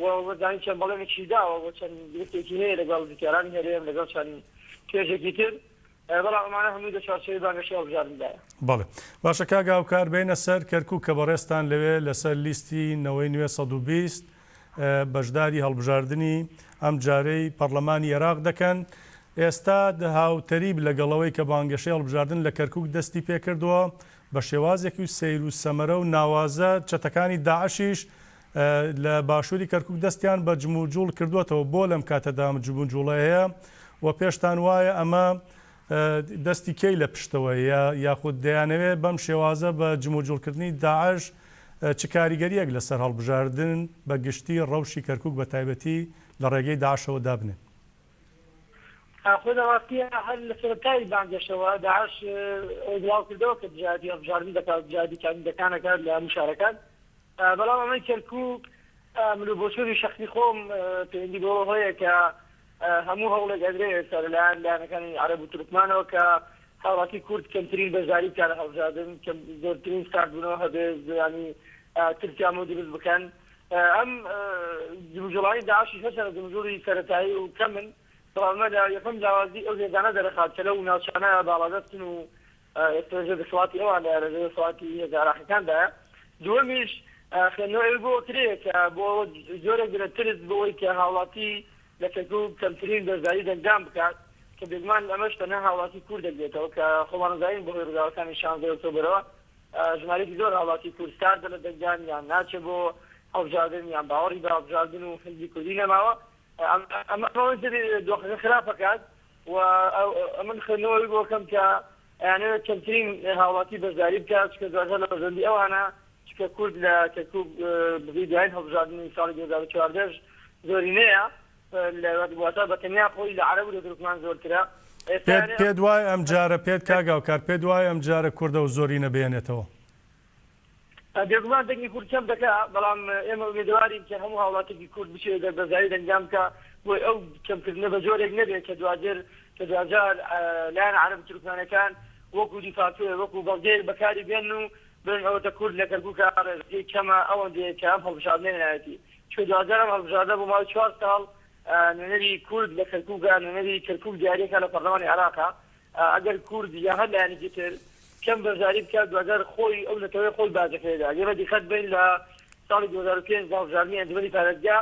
و وەزانی چەند بەڵێنێکی داوە و چەند گرفتێکی هەیە لەگەڵ جوتیارانی هەرێم لەگەڵ چەند توێژێکی تر بەڵام ئەمانە هەمووی لە چوارچێوەی بانگەشەی هەڵبژاردندایە. بەڵێ باشە کاک هاوکار بێینە سەر کەرکوک کە بەڕێزتان لەوێ لەسەر لیستی نەوەی نوێ 120 بەشداری هەڵبژاردنی ئەم جارەی پەڕلەمانی ئێراق دەکەن ئێستا هاوتەریب لەگەڵ ئەوەی کە بانگەشەی هەڵبژاردن لە کەرکوک دەستی پێکردووە بە شێوازێکی و سەیر و سەمەرە و ناوازە چەتەکانی داعشیش لە باشووری کەرکوک دەستیان بە جموجوڵ کردووەتەوە، بۆ لەم کاتەدا ئەم جموجوڵە هەیە و پێشتان وایە ئەمە. دەستی کێی لە پشتەوەیە یاخود دەیانەوێت بەم شێوازە بە جموجوڵکردنی داعش چ کاریگەرییەک لەسەر هەڵبژاردن بە گشتی ڕەوشی کەرکوک بە تایبەتی لە ڕێگەی داعشەوە دابنێن؟ خۆ لە ڕاستیا هەر لە سەرەتای بانگەشەوە داعش ئەوەی بڵاوکردەوە کە دژایەتی هەڵبژاردن دەکات و دژایەتی کاندیدەکان ئەکات لە هەموو شارەکان، بەڵام ئەمەی کەرکوک من و بۆچوونی شەخسی خۆم پەیوەندی بەوە هەیە کە هەموو هەوڵێک ئەدرێ ئێستا لەلایەن لایەنەکانی عەرەب و تورکمانەوە کە هاوڵاتی کورد کەمترین بەشداری بکات لە هەڵبژاردن، کەم زۆرترین ساردبوونەوە هەبێ، یانی ترسیان بۆ دروست بکەن. ئەم جموجوڵانی داعشیش هەرچەندە جموجوڵی سەرەتایی و کەمن، بەڵام ئەمە لە یەکەم لاوازی ئەو هێزانە دەرەخات کە لەو ناوچانە باڵادەستن و ئێستا لەژێر دەسەڵاتی ئەواندایە، لەژێر دەسەڵاتی هێزە عێراقیەکاندایە. دووەمیش خوێندنەوەی ئەوەی بۆ کرێ کە بۆ جۆرێک بێ ترس بۆ ئەوەی کە هاوڵاتی لە کەرکوک کەمترین بەشداری دەنگدان بکات کە بێگومان ئەمەش تەنها هاوڵاتی کورد دەگرێتەوە کە خۆمان ئەزانین بەهۆی ڕووداوەکانی شانزەی ئۆکتۆبەرەوە ژمارەیەکی زۆر هاوڵاتی کورد ساردە لە دەنگدان یان ناچێ بۆ هەڵبژاردن یان باوەڕی بە هەڵبژاردن و حزبی کوردی نەماوە ئەمە ئەوەی تر دۆخەکە خراپ ئەکات و ئەمن خوێندنەوەی بۆ کەم کە ئەیانەوێت کەمترین هاوڵاتی بەشداری بکات چونکە دواجار لە بەرژەوەندی ئەوانە چونکە کورد لە کەرکوک بەپێی دوایین هەڵبژاردنی ساڵی 2014 زۆرینەیە واتە بە تەنیا خۆی لە عەرەب و لە تورکمان زۆرترە. ئێستا پێت پێت وایە ئەم جارە پێت کاک هاوکار پێت وایە ئەم جارە کورد ئەو زۆرینە بهێنێتەوە؟ بێگومان دەنگی کورد کەم دەکا، بەڵام ئێمە ئومێدەوارین کە هەموو هاوڵاتیەکی کورد بچێت بەشداری دەنگدان بکا، بۆی ئەو کەمکردنە بە جۆرێک نەبێت کە دواجر کە دواجار لایەنە عەرەب و تورکمانەکان وەکو دیفاکتۆیەک وەکو بەڵگەیەک بەکاری بێنن و بڵێن ئەوەتە کورد لە کەرکوکا ڕێژەکەی کەمە ئەوەندەیە کە ئەم هەڵبژاردنە هێنایەتی چونکە دواجار ئەم هەڵبژاردنە بۆ ماوەی چوار ساڵ نوێنەری کورد لە کەرکوکا نوێنەری کەرکوک دیاریەکا لە پەرلەمانی عێراقا ئەگەر کورد یا هەر لایەنێکی تر کەم بەشداری بکات دواجار خۆی ئەو نەتەوەیە خۆی باجەکەی دەدا. ئێمە دیقەت بەین لە ساڵی 2005 لە هەڵبژاردنی ئەنجومەنی پارێزگا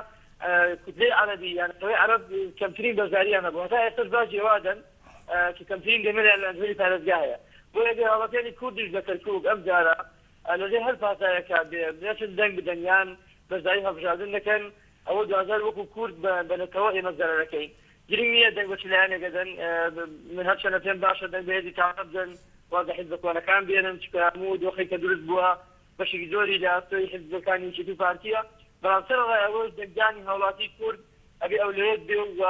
کوتلەی عەرەبی یا نەتەوەی عەرەب کەمترین بەشدارییان هەبوو هەتا ئێستاش باجی ئەوە ئەدەن کە کەمترین نوێنەریان لە ئەنجومەنی پارێزگا هەیە. بۆیە ئەگەر هاوڵاتیانی کوردیش لە کەرکوک ئەم جارە لەژێر هەر پاساوێکا بێ نەچن دەنگ بدەن یان بەشداری هەڵبژاردن نەکەن ئەوە دواجار وەکو کورد بە نەتەوە ئێمە زەرەرەکەین. گرنگ نییە دەنگ بە چ لایەنێک ئەدەن، من هەرچەندە پێم باشە دەنگ بە هێزی تازە بدەن، واز لە حیزبە کۆنەکان بێنن، چونکە هەموو دۆخێک کە دروست بووە بەشێکی زۆری لە ئەستۆی حیزبەکانی یەکێتی و پارتییە، بەڵام سەرەڕای ئەوەش دەنگدانی هاوڵاتی کورد ئەبێ ئەولەویەت بێ و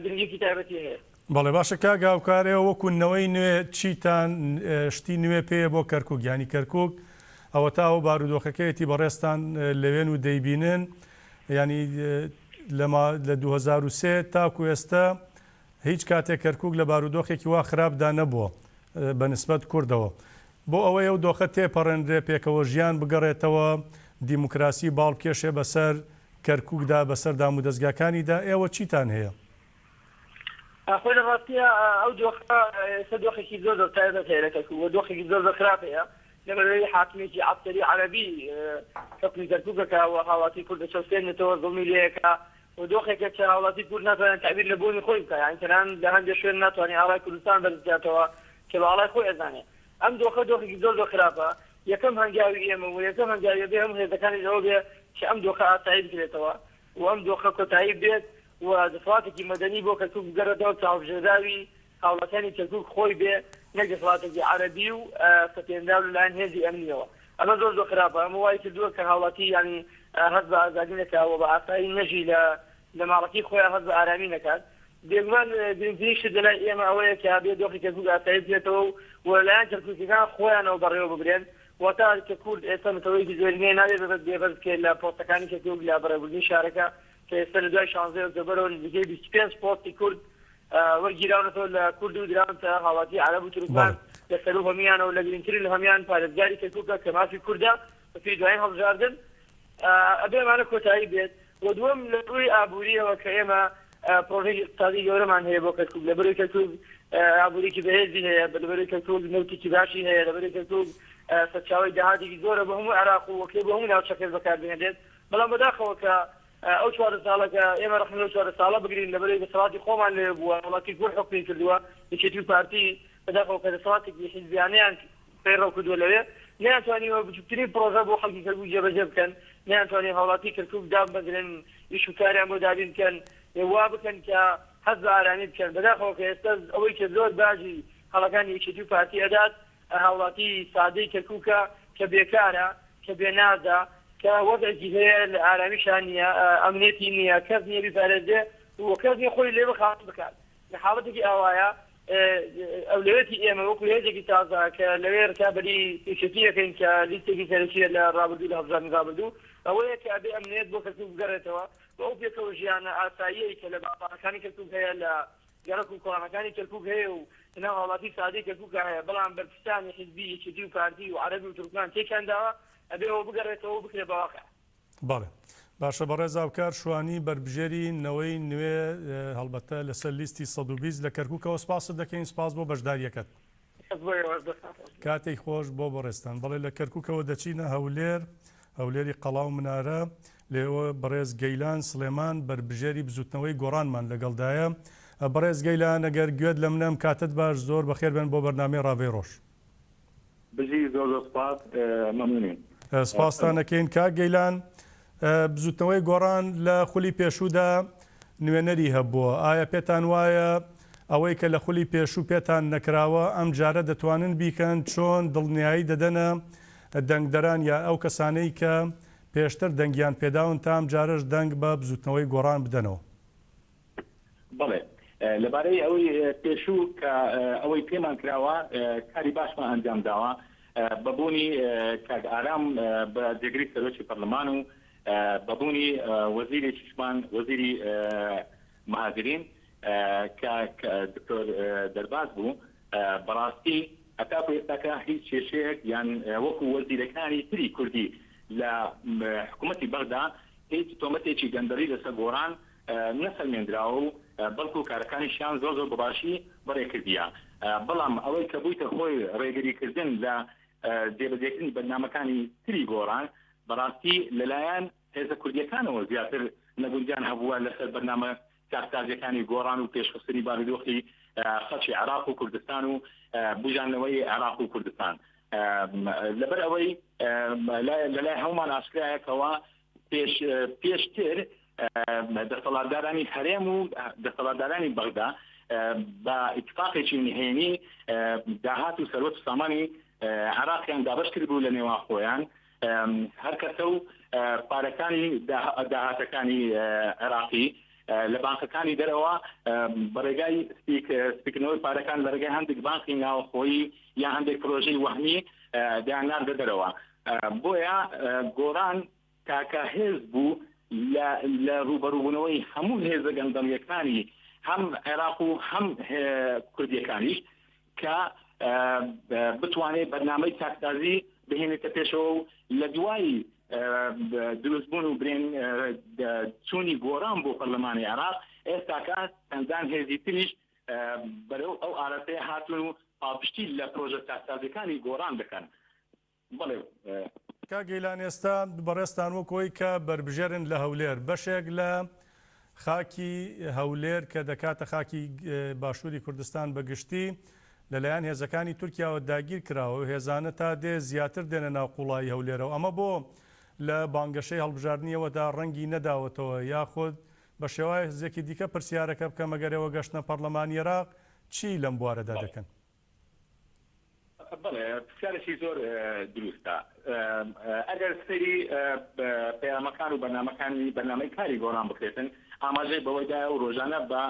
گرنگیەکی تایبەتی هەیە. بەڵێ باشە کاک هاوکار ئێوە وەکو نەوەی نوێ چیتان شتی نوێ پێیە بۆ کەرکوک یانی کەرکوک ئەوەتا ئەو بارودۆخەکەیەتی بەڕێزتان لەوێن و دەیبینن یانی لە 2003 تاکو ئێستا هیچ کاتێک کەرکوک لە بارودۆخێکی وا خراپدا نەبووە بە نسبەت کوردەوە بۆ ئەوەی ئەو دۆخە تێپەڕێنرێ پێکەوە ژیان بگەڕێتەوە دیموکراسی باڵ بکێشێ بەسەر کەرکوکدا بەسەر دامودەزگاکانیدا ئێوە چیتان هەیە؟ خۆی لە ڕاستیا ئەو دۆخە ئێستا دۆخێکی زۆر زۆر تایبەت هەیە لە کەرکوک و دۆخێکی زۆر زۆر خراپ هەیە لەبەرئەوەی حاکمێکی عەسکەری عەرەبی حوکمی کەرکوک ئەکا و هاوڵاتی کورد دەچەوسێنێتەوە زوڵمی لێ ئەکا و دۆخێکە کە هاوڵاتی کورد ناتوانێت تەعبیر لە بوونی خۆی بکا یانی تەنانەت لە هەندێ شوێن ناتوانێ ئاڵای کوردستان بەرز بکاتەوە کە بە ئاڵای خۆی ئەزانێ ئەم دۆخە دۆخێکی زۆر زۆر خراپە یەکەم هەنگاوی ئێمە و یەکەم هەنگاوی ئەبێ هەموو هێزەکانیش ئەوە بێ کە ئەم دۆخە ئاسایی بکرێتەوە و ئەم دۆخە کۆتایی بێت و دەسەڵاتێکی مەدەنی بۆ کەرکوک بگەڕێتەوە کە هەڵبژێردراوی هاوڵاتیانی کەرکوک خۆی بێ نەک دەسەڵاتێکی عەرەبی و سەپێنراو لەلایەن هێزی ئەمنیەوە ئەمە زۆر زۆر خراپە ئەمە وای کردووە کە هاوڵاتی یانی هەست بە ئازادی نەکا و بە ئاسایی نەژی لە لە ماڵەکەی خۆیان هەست بە ئارامی نەکات بێگومان گرنگترین شت لەلای ئێمە ئەوەیە کە بێ دۆخی کەرکوک ئاسایی بکرێتەوە و و لەلایەن کەرکوکیەکان خۆیانەوە بەڕێوە ببرێن واتە کە کورد ئێستا نەتەوەیەکی زۆرینەیە نابێ بێبەش بکرێت لە پۆستەکانی کەرکوک لە بەڕێوەبردنی شارەکە کە ئێستا لە دوای شانزەی ئۆکتۆبەرەوە نزیکەی 25 پۆستی کورد وەرگیراونەتەوە لە کورد و دراونەتە هاوڵاتی عەرەب و تورکمان لە سەروو هەموویانەوە لە گرنگترین لە هەموویان پارێزگاری کەرکوکە کە مافی کوردە بەپێی دوایین هەڵبژاردن ئەبێ ئەمانە کۆتایی بێت و دووەم لە ڕووی ئابووریەوە کە ئێمە پرۆژەی ئیقتسادی گەورەمان هەیە بۆ کەرکوک لەبەرەی کەرکوک ئابووریکی بەهێزی هەیە لەبەرەی کەرکوک نەوتێکی باشی هەیە لەبەرەی کەرکوک سەرچاوەی داهاتێکی زۆرە بۆ هەموو عێراق و وەکێ بۆ هەموو ناوچەکەش بەکاربهێنرێت بەڵام بەداخەوە کە ئەو 14 ساڵە کە ئێمە ڕەخنە لەو 14 ساڵە بگرین لەبەرەی دەسەڵاتی خۆمان لەوێ بووە وڵاتی کورد حوکمی کردووە یەکێتی و پارتی بەداخەوە کە دەسەڵاتێکی حیزبیانەیان پەیڕەو کردووە لەوێ نەیانتوانیوە بچووکترین پڕۆژە بۆ خەڵکی کەرکوک جێبەجێ بکەن، نەیانتوانیوە هاوڵاتی کەرکوک دابمەزرێنن، ئیش و کاریان بۆ دابین بکەن، وا بکەن کە. هەست بە ئارامی بکەن. بەداخەوە کە ئێستا ئەوەی کە زۆر باجی هەڵەکانی یەکێتی و پارتی ئەدات هاوڵاتی سادەی کەرکوکە کە بێکارە، کە بێنازە، کە وەزعێکی هەیە لە ئارامیشا نییە، ئەمنیەتی نییە، کەس نییە بیپارێزێ و کەس نییە خۆی لێ خاڵی بکات. لە حاڵەتێکی ئاوایا ئەولەویەتی ئێمە وەکو هێزێکی تازە کە لەوێ رکابەری یەکێتی ئەکەین کە لیستێکی سەرەکییە لە رابردوو لە هەڵبژاردنی رابردوو ئەوەیە کە ئەبێ ئەمنیەت بۆ کەرکوک بگەڕێتەوە و ئەو پێکەوە ژیانە ئاساییەی کە لە بازاڕەکانی کەرکوک هەیە لە گەڕەک و کۆڵانەکانی کەرکوک هەیە و لەناو هاوڵاتی سادەی کەرکوکا هەیە بەڵام بەرپرسانی حیزبی یەکێتی و پارتی و عەرەبی و تورکمان تێکیان داوە ئەبێ ئەوە بگەڕێتەوە و بکرێ بە واقع. بەڵێ باشە بەڕێز هاوکار شوانی بەربژێری نەوەی نوێ هەڵبەتە لەسەر لیستی 120 لە کەرکوکەوە سپاست دەکەین سپاس بۆ بەشداریەکەت. سپاس بۆ ئێوەش دەستان خۆش بێت. کاتێک خۆش بۆ بەڕێزتان. بەڵێ لە کەرکوکەوە دەچینە هەولێر، هەولێری قەڵا و منارە، لێوە بەڕێز گەیلان سڵێمان بەربژێری بزوتنەوەی گۆڕانمان لەگەڵدایە. بەڕێز گەیلان ئەگەر گوێت لە منە ئەم کاتەت باش زۆر بەخێر بێن بۆ بەرنامەی ڕاڤەی ڕۆژ. بژی زۆر زۆر سپاس مەمنونین. سپاستان ئەکەین کاک گەیلان. بزوتنەوەی گۆڕان لە خولی پێشوودا نوێنەری هەبووە، ئایا پێتان وایە ئەوەی کە لە خولی پێشوو پێتان نەکراوە ئەم جارە دەتوانن بیکەن، چۆن دڵنیایی دەدەنە دەنگدەران یا ئەو کەسانەی کە پێشتر دەنگیان پێداون تا ئەم جارەش دەنگ بە بزوتنەوەی گۆڕان بدەنەوە؟ بەڵێ لەبارەی ئەوەی پێشوو کە ئەوەی پێمان کراوە کاری باشمان ئەنجام داوە بە بوونی کاک ئارام بە جێگری سەرۆکی پەرلەمان و بە بوونی وەزیرێکیشمان وەزیری مهاجرین کە دکتۆر دەرباز بوو بەڕاستی هەتاکو ئێستاکە هیچ کێشەیەک یان وەکو وەزیرەکانی تری کوردی لە حکوومەتی بەغدا هیچ تۆمەتێکی گەندەڵی لەسەر گۆڕان نەسەلمێندراوە و بەڵکو کارەکانیشیان زۆر زۆر بەباشی بەڕێکردیە، بەڵام ئەوەی کە بوویتە هۆی ڕێگریکردن لە جێبەجێکردنی بەرنامەکانی تری گۆڕان بەڕاستی لەلایەن هێزە کوردیەکانەوە زیاتر نەگونجان هەبووە لەسەر بەرنامە چاکسازیەکانی گۆڕان و پێشخستنی بارودۆخی خەڵکی عێراق و کوردستان و بوژاندنەوەی عێراق و کوردستان لەبەر ئەوەی لەلای هەمومان ئاشکرایە کەوا پێش پێشتر دەسەڵاتدارانی هەرێم و دەسەڵاتدارانی بەغدا بە ئیتفاقێکی نهێنی داهات و سەروەت و سامانی عێراقیان دابەش کردبوو لە نێوان خۆیان هەر کەسە و پارەکانی داهاتەکانی عێراقی لە بانقەکانی دەرەوە بە ڕێگای سپیکردنەوەی پارەکان لە ڕێگای هەندێک بانقی ناوخۆیی یا هەندێک پرۆژەی وەهمی دەیانناردە دەرەوە بۆیە گۆڕان تاکە هێز بوو لە لە ڕووبەڕووبوونەوەی هەموو هێزە گەندەڵییەکانی هەم عێراق و هەم کوردییەکانیش کە بتوانێت بەرنامەی چاکسازی بهێنێتە پێشەوە و لە دوای دروستبوون و برێن چوونی گۆڕان بۆ پەرلەمانی عێراق ئێستاکە چەندان هێزی تریش بەرەو ئەو ئاراستەیە هاتوون و پاڵپشتی لە پرۆژە چاکسازیەکانی گۆڕان دەکەن. بەڵێ. کاک گەیلان ئێستا بەڕێزتان وەک ئەوەی کە بەربژێرن لە هەولێر بەشێک لە خاکی هەولێر کە دەکاتە خاکی باشووری کوردستان بە گشتی لەلایەن هێزەکانی تورکیاوە داگیر کراوە و هێزانە تا دێ زیاتر دێنە ناو قوڵایی هەولێرەوە ئەمە بۆ لە بانگەشەی هەڵبژاردنیەوەدا ڕەنگی نەداوەتەوە یاخود بە شێوازێکی دیکە پرسیارەکە بکەم ئەگەر ئێوە گەشتنە پەڕلەمانی عێراق چی لەم بوارەدا دەکەن؟ بەڵێ پرسیارێکی زۆر دروستە. ئەگەر سەیری پەیامەکان و بەرنامەکانی بەرنامەی کاری گۆڕان بکرێتن ئاماژەی بەوەی دایە و ڕۆژانە بە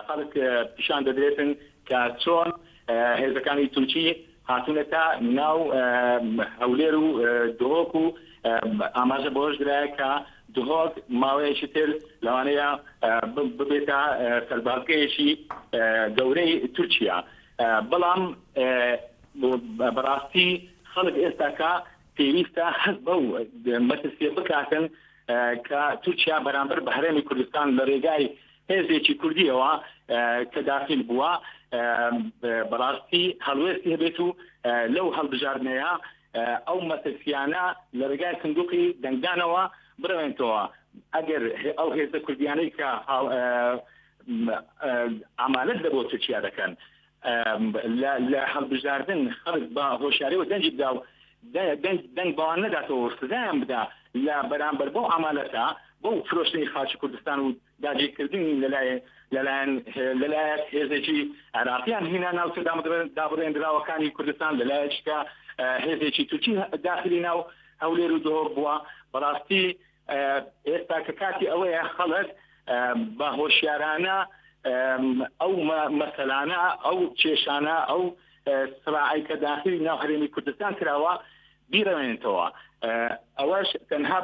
خەڵک پیشان دەدرێتن کە چۆن هێزەکانی تورکی هاتوونەتە ناو هەولێر و دهۆک و ئاماژە بەوەش درایە کە دهۆک ماوەیەکی تر لەوانەیە ببێتە سەربازگەیەکی گەورەی تورکیا. بەڵام بەڕاستی خەڵک ئێستاکە پێویستە هەست بەو مەترسیە بکاتن کە تورکیا بەرامبەر بە هەرێمی کوردستان لە ڕێگای هێزێکی کوردیەوە کە داخیل بووە بەڕاستی هەڵوێستی هەبێت و لەو هەڵبژاردنەیە ئەو مەترسیانە لە ڕێگای سندوقی دەنگدانەوە بڕەوێنتەوە ئەگەر ئەو هێزە کوردیانەی کە ئامانەت لە بۆ تورکیا دەکەن لە هەڵبژاردن خەڵک بە هۆشیاریەوە دەنگی بدا و دەنگ دەنگ بەوان نەداتەوە و سزایان بدا لە بەرامبەر بەو عەمالەتە. بەو فرۆشتنی خاکی کوردستان و داگیرکردنی لەلایەن لەلایەن لەلایەک هێزێکی عێراقیان هینا ناوچە دابڕێندراوەکانی کوردستان لەلایەکیکە هێزێکی تورکی داخلی ناو هەولێر و دهۆک بووە بەڕاستی ئێستا کە کاتی ئەوەیە خەڵک بە هۆشیارانە ئەو مەسەلانە ئەو کێشانە ئەو سراعی کە داخلی ناو هەرێمی کوردستان کراوە بیڕەوێنێتەوە ئەوەش تەنها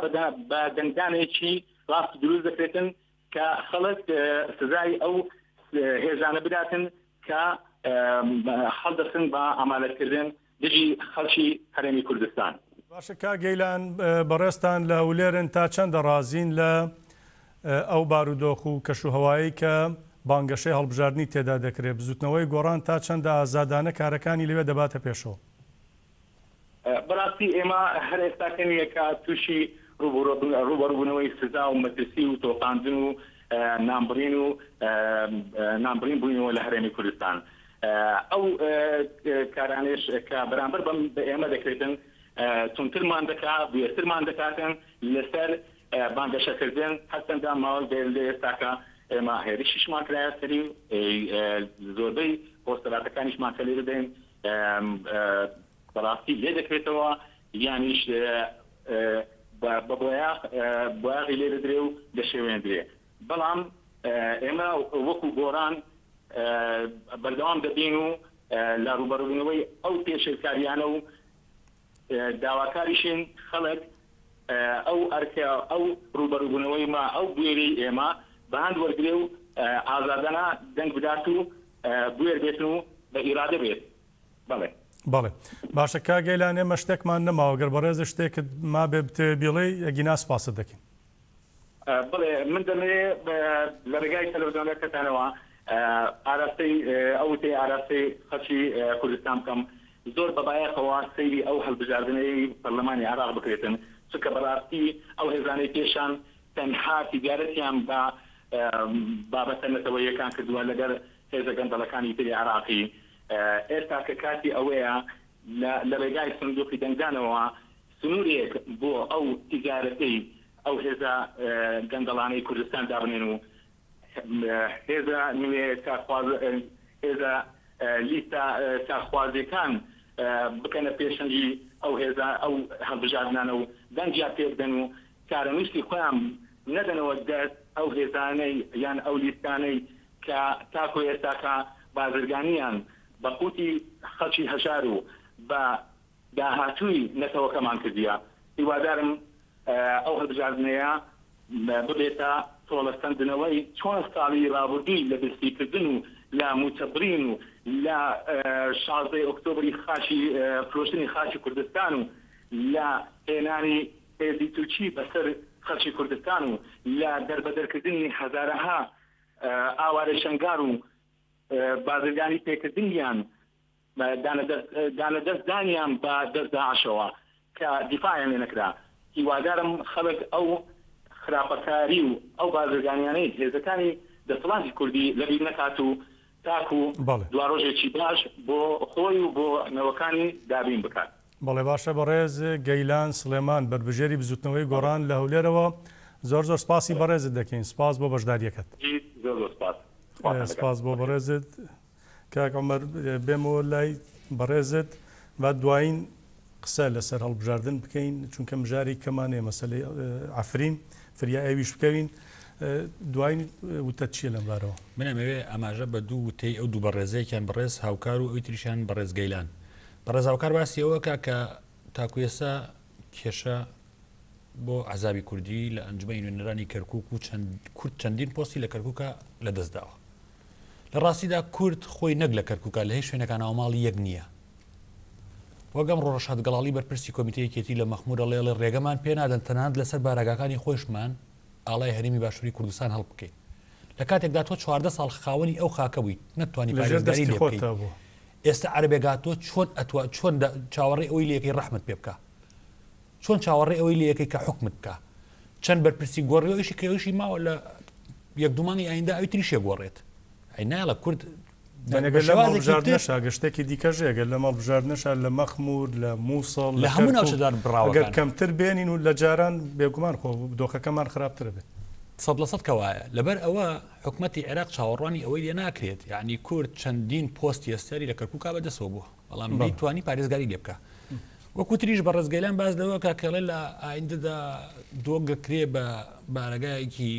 بە دەنگدانێکی ڕاست دروست دەکرێتن کە خەڵک سزای ئەو هێزانە بداتن کە هەڵدەسن بە ئامانەتکردن دژی خەڵکی هەرێمی کوردستان. باشە کاک گەیلان بەڕێزتان لە هەولێرن تا چەندە ڕازین لە ئەو بارودۆخ و کەش و هەوایەی کە بانگەشەی هەڵبژاردنی تێدا دەکرێت، بزوتنەوەی گۆڕان تا چەندە ئازادانە کارەکانی لەوێ دەباتە پێشەوە؟ بەڕاستی ئێمە هەر ئێستاکە نییە کە تووشی ڕووبەڕووبوونەوەی سزا و مەترسی و تۆقاندن و نانبڕین و نانبڕین بووینەوە لە هەرێمی کوردستان. ئەو کارانەیش کە بەرامبەر بەم بە ئێمە دەکرێتن توندترمان دەکا، بوێرترمان دەکاتن لەسەر بانگەشەکردن، هەرچەندە ماوەی لە ئێستاکە ئێمە هێرشیشمان کرایە سەری و زۆربەی پۆستەراتەکانیشمان کە لێ دەدەین بەڕاستی لێ دەکرێتەوە یانیش بە بۆیاخ بۆیاغی لێ دەدرێ و دەشێوێندرێ بەڵام ئێمە وەکو گۆڕان بەردەوام دەبین و لە ڕووبەڕووبوونەوەی ئەو پێشێلکارییانە و داواکاریشین خەڵک ئەو ئەرکە ئەو ڕووبەڕووبوونەوەی مە ئەو بوێریی ئێمە بە هەند وەرگرێ و ئازادانە دەنگ بدات و بوێر بێتن و بە ئیرادە بێت. بەڵێ. بەڵێ. باشە کاک گەیلان ئێمە شتێکمان نەماوە گەر بەڕێزت شتێکت مابێ بتەوێ بیڵێی ئەگینا سپاست دەکەین. بەڵێ من دەمەوێ لە ڕێگای تەلەفزیۆنەکەتانەوە ئاراستەی ئەو وتەی ئاراستەی خەڵکی کوردستان بکەم زۆر بە بایەخەوە سەیری ئەو هەڵبژاردنەی پەرلەمانی عێراق بکرێتن چونکە بەڕاستی ئەو هێزانەی پێشان تەنها تیجارەتیان بە بابەتە نەتەوەییەکان کردووە لەگەر هێزە گەندەڵەکانی تری عێراقی ئێستا کە کاتی ئەوەیە لە ڕێگای سندوقی دەنگدانەوە سنوورێک بۆ ئەو تیجارەتەی ئەو هێزە گەندەڵانەی کوردستان دابنێن و هێزە نوێ چاکخواز هێزە لیستە چاکخوازیەکان بکەنە پێشەنگی ئەو هێزە ئەو هەڵبژاردنانە و دەنگیان پێ بدەن و چارەنووسی خۆیان نەدەنەوە دەست ئەو هێزانەی یان ئەو لیستانەی کە تاکۆ ئێستاکە بازرگانیان بە قوتی خەڵکی هەژار و بە داهاتووی نەتەوەکەمان کردیە، هیوادارم ئەو هەڵبژاردنەیە ببێتە تۆڵەسەندنەوەی چوار ساڵی ڕابردووی لە برسیکردن و لە مووچەبڕین و لە 16 ئۆکتۆبری خاکی فرۆشتنی خاکی کوردستان و لە هێنانی هێزی تورکی بەسەر خەڵکی کوردستان و لە دەربەدەرکردنی هەزارەها ئاوارەی شەنگال و بازرگانی پێکردنیان دانە دەست دانیان بە دەست داعشەوە کە دیفاعیان لێ نەکرا هیوادارم خەڵک ئەو خراپەکاری و ئەو بازرگانیانەی هێزەکانی دەسەڵاتی کوردی لەبیر نەکات و تاکو دواڕۆژێکی باش بۆ خۆی و بۆ نەوەکانی دابین بکات. بەڵێ باشە بەڕێز گەیلان سڵێمان بەربژێری بزوتنەوەی گۆڕان لە هەولێرەوە زۆر زۆر سپاسی بەڕێزت دەکەین سپاس بۆ بەشداریەکەت. زۆر زۆر سپاس. سپاس بۆ بەڕێزت. کاک عومەر بێمەوە لای بەڕێزت با دوایین قسە لەسەر هەڵبژاردن بکەین چونکە مژاری کەمان هەیە مەسەلەی عەفرین فریا ئەویش بکەوین دوایین وتەت چییە لەم بارەوە؟ من ئەمەوێ ئاماژە بە دوو وتەی ئەو دوو بەڕێزە یەکیان بەڕێز هاوکار و ئەوی تریشیان بەڕێز گەیلان بەڕێز هاوکار باسی ئەوە کا کە تاکو ئێستا کێشە بۆ عەزابی کوردی لە ئەنجومەنی نوێنەرانی کەرکوک و چەند کورد چەندین پۆستی لە کەرکوکە لەدەستداوە لە ڕاستیدا کورد خۆی نەک لە کەرکوکە لە هیچ شوێنەکە ناوماڵی یەک نییە. وەک ئەمڕۆ ڕەشاد گەڵاڵی بەرپرسی کۆمیتەی یەکێتی لە مەخمور ئەڵێ ئەڵێ ڕێگەمان پێ نادەن تەنانەت لەسەر بارەگاکانی خۆیشمان ئاڵای هەرێمی باشووری کوردستان هەڵبکەین. لە کاتێکدا تۆ 14 ساڵ خاوەنی ئەو خاکە بوویت نەتتوانی لەژێر پارێزگاری دەستی لێ بکەیت. خۆتدا بوو. ئێستا عەرەبێک هاتووە چۆن ئەتوا چۆن چاوەڕێی ئەوەی لێ ئەکەی ڕەحمت پێ بکا؟ چۆن چاوەڕێی ئەوەی لێ ئەکەی کە حوکمت بکا؟ چەند بەرپرسی گۆڕیوە ئیشی کە ئەویشی ماوە لە یەک دوو مانگی ئایندە ئەوی تریشێ گۆڕێت. ئەی نایەڵە کورد یانی ئەگەر لەم هەڵبژاردنەشا ئەگەر شتێکی دیکەش هەیە ئەگەر لەم هەڵبژاردنەشا لە مەخموور لە مووسڵ لە هەموو ناوچە دابڕاوەکان ئەگەر کەمتر بێنین و لە جاران بێگومان خۆ دۆخەکەمان خراپترە بێت. 100% کە وایە. لەبەر ئەوە حکومەتی عێراق چاوەڕوانی ئەوەی لێ ناکرێت. یانی کورد چەندین پۆستی هەستیاری لە کەرکووکا بەدەستەوە بووە بەڵام نەیتوانی پارێزگاری لێ بکا. وەکو تریش بەڕێز گەیلان باس لەوە کا کە لە ئایندەدا دۆک دەکرێ بە بارەگایەکی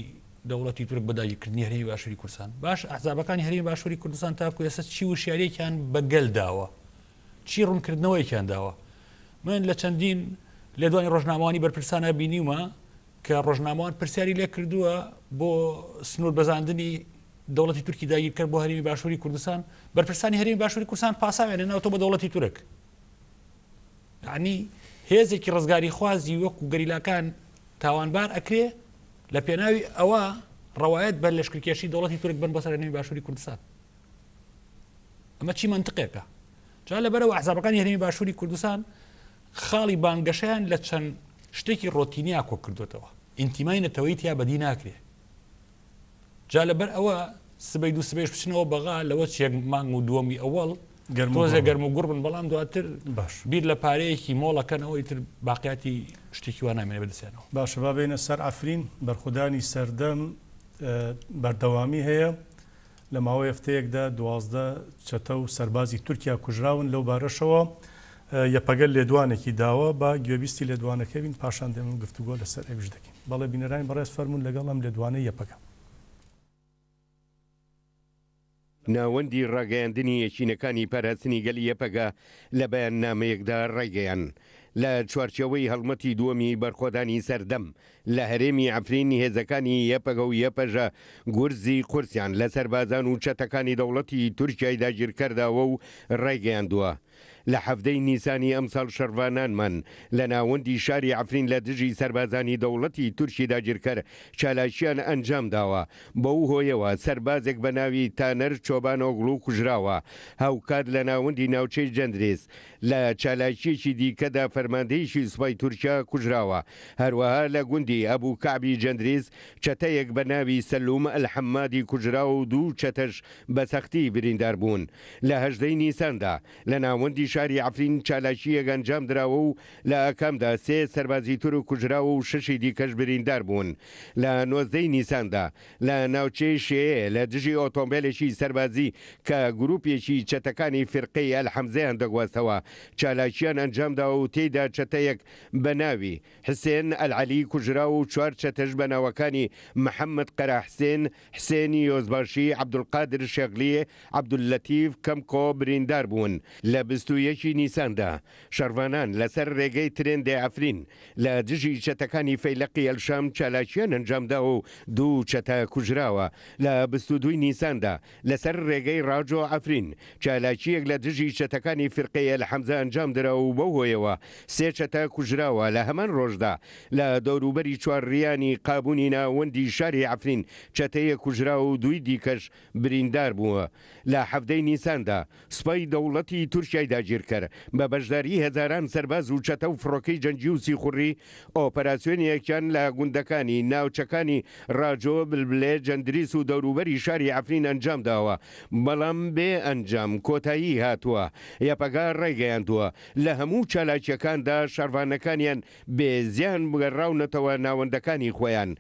دەوڵەتی تورک بە داگیرکردنی هەرێمی باشووری کوردستان. باش ئەحزابەکانی هەرێمی باشووری کوردستان تاکو ئێستا چی وشیاریەکیان بە گەل داوە؟ چی ڕوونکردنەوەیەکیان داوە؟ من لە چەندین لێدوانی ڕۆژنامەوانی بەرپرسانە بینیومە کە ڕۆژنامەوان پرسیاری لێ کردووە بۆ سنوور بەزاندنی دەوڵەتی تورکی داگیرکەر بۆ هەرێمی باشووری کوردستان، بەرپرسانی هەرێمی باشووری کوردستان پاساویان هێناوەتەوە بە دەوڵەتی تورک. یەعنی هێزێکی ڕزگاریخوازی وەکو گەریلاکان تاوانبار ئەکرێ لە پێناوی ئەوە ڕەوایەت بە لەشکرکێشی دەوڵەتی تورک بن بۆ سەر هەرێمی باشووری کوردستان. ئەمە چی مەنتقێکە؟ جا لەبەرەوە ئەحزابەکانی هەرێمی باشووری کوردستان خاڵی بانگەشەیان لە چەند شتێکی ڕۆتینیا کۆ کردوێتەوە ئینتیمای نەتەوەی تیا بەدی ناکرێ جا لەبەر ئەوە سبەی دوو سبەیش بچنەوە بەغا لەوە چێک مانگ و دووەمی ئەوەڵ تۆزێ گەرم و گوڕ بن بەڵام دواتر باش بیر لە پارەیەکی مۆڵەکەنەوە ئیتر باقیاتی شتێکی وا نامێنێ بەدەستیانەوە. باشە با بێینە سەر عەفرین، بەرخودانی سەردەم بەردەوامی هەیە، لە ماوەی هەفتەیەکدا 12 چەتە و سەربازی تورکیا کوژراون، لەو بارەشەوە یەپەگە لێدوانێکی داوە، با گوێبیستی لێدوانەکەی بین پاشان دێمن گفتوگۆ لەسەر ئەویش دەکەین. بەڵێ بینەرانی بەڕێز فەرموون لەگەڵ ئەم لێدوانەی یەپەگە. ناوەندی ڕاگەیاندنی یەکینەکانی پاراستنی گەلی یەپەگە لە بەیاننامەیەکدا ڕایگەیاند، لە چوارچێوەی هەڵمەتی دووەمی بەرخۆدانی سەردەم لە هەرێمی عەفرین هێزەکانی یەپەگە و یەپەژە گورزی قورسیان لە سەربازان و چەتەکانی دەوڵەتی تورکیای داگیرکەر داوە و ڕایگەیاندووە، لە حەڤدە ی نیسانی ئەمساڵ شەڕڤانانمان لە ناوەندی شاری عەفرین لە دژی سەربازانی دەوڵەتی تورکی داگیرکەر چالاکییان ئەنجامداوە، بەو هۆیەوە سەربازێک بە ناوی تانەر چۆبانئۆغڵو کوژراوە. هاوکات لە ناوەندی ناوچەی جەندرێس لە چالاکییەکی دیکەدا فەرماندەیەکی سوپای تورکیا کوژراوە. هەروەها لە گوندی ئەبو کەعبی جەندریس چەتەیەک بە ناوی سەلوم ئەلحەمادی کوژراوە و دوو چەتەش بە سەختی بریندار بوون. لە 18 ی نیساندا لە ناوەندی شاری عەفرین چالاکییەک ئەنجام دراوە و لە ئاکامدا سێ سەربازی تورک کوژراو و شەشی دیکەش بریندار بوون. لە 19 ی نیساندا لە ناوچەی شێیێ لە دژی ئۆتۆمبێلێکی سەربازی کە گروپێکی چەتەکانی فیرقەی ئەلحەمزەیان دەگواستەوە چالاکییان ئەنجامداوە و تێیدا چەتەیەک بە ناوی حسێن ئەلعەلی کوژراو و چوار چەتەش بە ناوەکانی محەمەد قەرەحسێن، حسێن یۆزباشی، عەبدولقادر شێخلی، عەبدوللەتیف کەمکۆ بریندار بوون. لە 21 ی نیساندا شەڕڤانان لەسەر رێگەی ترێندێ عەفرین لە دژی چەتەکانی فەیلەقی ئەلشام چالاکییان ئەنجامداوە و دوو چەتە کوژراوە. لە 22 ی نیساندا لەسەر رێگەی راجۆ عەفرین چالاکییەک لە دژی چەتەکانی فیرقەی ئەلحەمزە ئەنجامدرا و بەو هۆیەوە سێ چەتە کوژراوە، لە هەمان رۆژدا لە دەوروبەری چوارڕیانی قابونی ناوەندی شاری عەفرین چەتەیەک کوژرا و دووی دیکەش بریندار بووە. لە 17 ی نیساندا سوپای دەوڵەتی تورکیای داگیرکەر بە بەشداریی هەزاران سەرباز و چەتە و فڕۆکەی جەنگی و سیخوڕی ئۆپەراسیۆنێکیان لە گوندەکانی ناوچەکانی ڕاجۆ، بلبلێ، جەندریس و دەوروبەری شاری عەفرین ئەنجامداوە، بەڵام بێ ئەنجام کۆتایی هاتووە. یەپەگە ڕایگەیاندووە، لە هەموو چالاکییەکاندا شەڕڤانەکانیان بێ زیان گەڕاونەتەوە ناوەندەکانی خۆیان.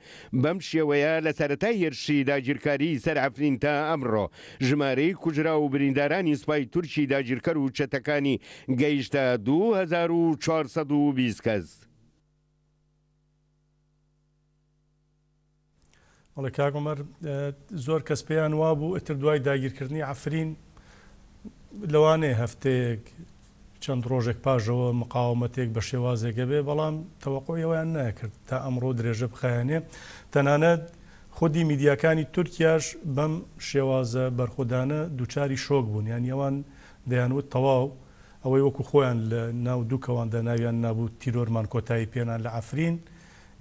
بەم شێوەیە لە سەرەتای هێرشی داگیرکاریی سەر عەفرین تا ئەمڕۆ ژمارەی کوژراو و بریندارانی سوپای تورکی داگیرکەر و چەتەکانی گەیشتە 2420 کەس. بەڵێ کاک عومەر، زۆر کەس پێیان وابوو ئیتر دوای داگیرکردنی عەفرین لەوانەیە هەفتەیەک چەند ڕۆژێک پاژەوە مقاومەتێک بە شێوازێک هەبێ، بەڵام تەوەقوعی ئەوەیان نەکرد تا ئەمڕۆ درێژە بخایەنێ. تەنانەت خودی میدیاکانی تورکیاش بەم شێوازە بەرخودانە دووچاری شۆک بوون، یانی ئەوان دەیانوت تەواو ئەوەی وەکو خۆیان لە ناو دوو کەواندا ناویان نابوو تیرۆرمان کۆتایی پێنا لە عەفرین،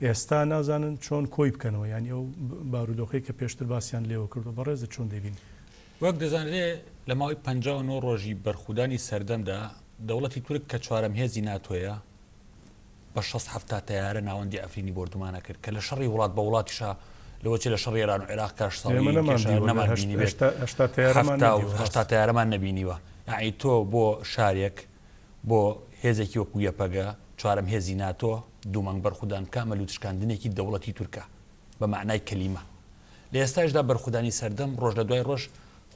ئێستا نازانن چۆن کۆی بکەنەوە یانی ئەو بارودۆخەی کە پێشتر باسیان لێوە کردوە بەڕێزت چۆن دەیبینی؟ وەک دەزانرێ لە ماوەی 59 ڕۆژی بەرخودانی سەردەمدا دەوڵەتی تورک کە چوارەم هێزی ناتۆیە بە شەست حەفتا تەیارە ناوەندی عەفرینی بۆردومان ئەکرد کە لە شەڕی وڵات بە وڵاتیشا لەوە چێ لە شەڕی ئێران و عێراق کاش ساڵی ئێمە نەمان کێشە دیوە، نەمان هەشت- بینیبێت. هەشتا- 80 تەیارەمان 70 و نەدیوە، 80 ڕاستە. تەیارەمان نەبینیوە. یەعنی تۆ بۆ شارێک بۆ هێزێکی وەکو یەپەگە، چوارەم هێزی ناتۆ، دوو مانگ بەرخودان بکا، ئەمە لووتشکاندنێکی دەوڵەتی تورکە بە مەعنای کەلیمە. لە ئێستایشدا بەرخودانی سەردەم ڕۆژ لە دوای ڕۆژ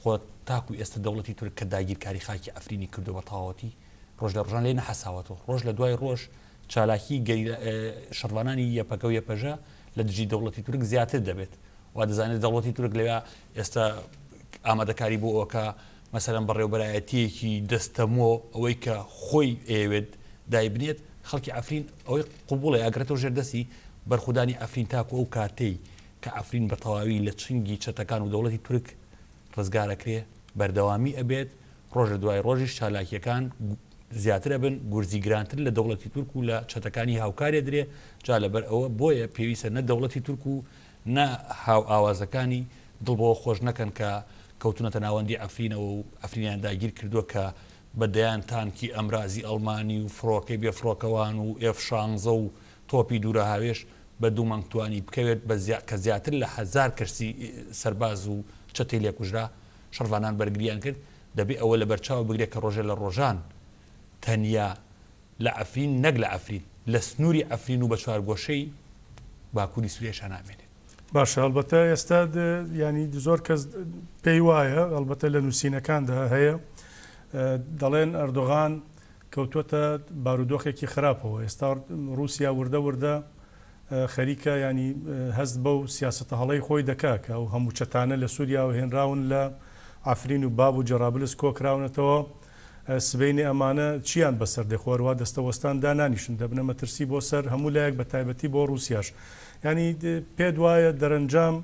خۆ تاکو ئێستە دەوڵەتی تورک کە داگیرکاری خاکی عەفرینی کردووە بە تەواوەتی ڕۆژ لە ڕۆژان لێی نەحەساوەتەوە. ڕۆژ لە دوای ڕۆژ چالاکی گەریلا شەڕڤانانی یەپەگە و یەپەژە لە دژی دەوڵەتی تورک زیاتر دەبێت. وا دەزانێت دەوڵەتی تورک لەوێ ئێستا ئامادەکاری بۆ ئەوەکا مەسەلەن بەڕێوبەرایەتیەکی دەستەمۆ ئەوەی کە خۆی ئەیەوێت دایبنێت خەڵکی عەفرین ئەوەی قبوڵە ئەگرێتەوە ژێر دەستی بەرخودانی عەفرین تاکو ئەو کاتەی کە عەفرین بە تەواوی لە چنگی چەتەکان و دەوڵەتی تورک ڕزگار ئەکرێ بەردەوامی ئەبێت ڕۆژ لە دوای ڕۆژیش چالاکیەکان زیاتر ئەبن گورزی گرانتر لە دەوڵەتی تورک و لە چەتەکانی هاوکاری ئەدرێ جا لەبەر ئەوە بۆیە پێویستە نە دەوڵەتی تورک و نە هاوئاوازەکانی دڵ بەوە خۆش نەکەن کە کەوتونەتە ناوەندی عەفرینەوە و عەفرینیان داگیر کردووە کە بە دەیان تانکی ئەمرازی ئەڵمانی و فڕۆکەی بێ فڕۆکەوان و ئێف شانزە و تۆپی دوورەهاوێژ بە دوو مانگ توانی بکەوێت بە کە زیاتر لە هەزار کەسی سەرباز و چەتەی لێ کوژرا شەڕڤانان بەرگریان کرد دەبێ ئەوە لەبەرچاو بگرێت کە ڕۆژێ لە ڕۆژان تەنیا لە عەفرین نەک لە عەفرین، لە سنووری عەفرین و بە چوارگۆشەی باکووری سووریایشا نامێنێت. باشە هەڵبەتە ئێستا یانی زۆر کەس پێی وایە هەڵبەتە لە نووسینەکاندا هەیە دەڵێن ئەردۆغان کەوتووەتە بارودۆخێکی خراپەوە ئێستا ڕووسیا وردە وردە خەریکە ینی هەست بەو سیاسەتە هەڵەی خۆی دەکا کە ئەو هەموو چەتانە لە سووریاوە هێنراون لە عەفرین و باب و جەرابلس کۆکراونەتەوە سبەینێ ئەمانە چیان بەسەر دێ؟ خۆ هەروا دەستەوەستان دانانیشن، دەبنە مەترسی بۆ سەر هەموو لایەک بە تایبەتی بۆ ڕووسیاش. یانی پێت وایە دەرەنجام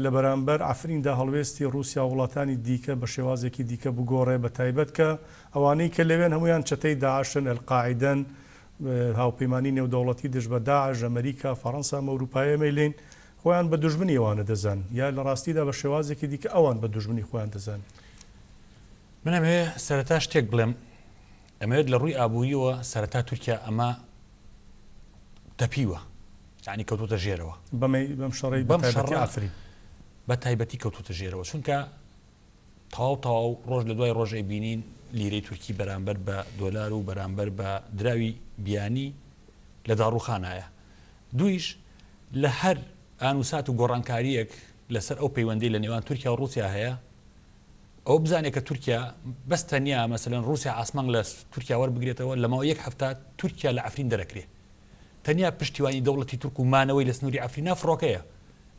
لە بەرامبەر عەفریندا هەڵوێستی ڕووسیا و وڵاتانی دیکە بە شێوازێکی دیکە بگۆڕێ بە تایبەت کە ئەوانەی کە لەوێن هەموویان چەتەی داعشن، ئەلقاعیدەن، هاوپەیمانی نێودەوڵەتی دژ بە داعش، ئەمەریکا، فەڕەنسا، ئەم ئەوروپایە ئێمەی لێین خۆیان بە دوژمنی ئەوانە دەزانن یا لە ڕاستیدا بە شێوازێکی دیکە ئەوان بە دوژمنی خۆیان دەزانن؟ من ئەمەوێ سەرەتا شتێک بڵێم ئەمەوێت لە ڕووی ئابووریەوە سەرەتا تورکیا ئەمە تەپیوە یعنی کەوتوتە ژێرەوە بەم شەڕی بەم شەڕی ئافرین بە تایبەتی کەوتوتە ژێرەوە چونکە تەواو تەواو ڕۆژ لە دوای ڕۆژ ئەیبینین لیرەی تورکی بەرامبەر بە دۆلار و بەرامبەر بە دراوی بیانی لە داڕوخانایە دویش لە هەر ئانوسات و گۆڕانکاریەک لەسەر ئەو پەیوەندی لە نێوان تورکیا و ڕوسیا هەیە ئەوە بزانێ کە تورکیا بەس تەنیا مەسەلەن ڕوسیا ئاسمان لە تورکیا وەربگرێتەوە لە ماوەی یەک هەفتە تورکیا لە عەفرین دەرەکرێ تەنیا پشتیوانی دەوڵەتی تورک و مانەوەی لە سنووری عەفرینا فڕۆکەیە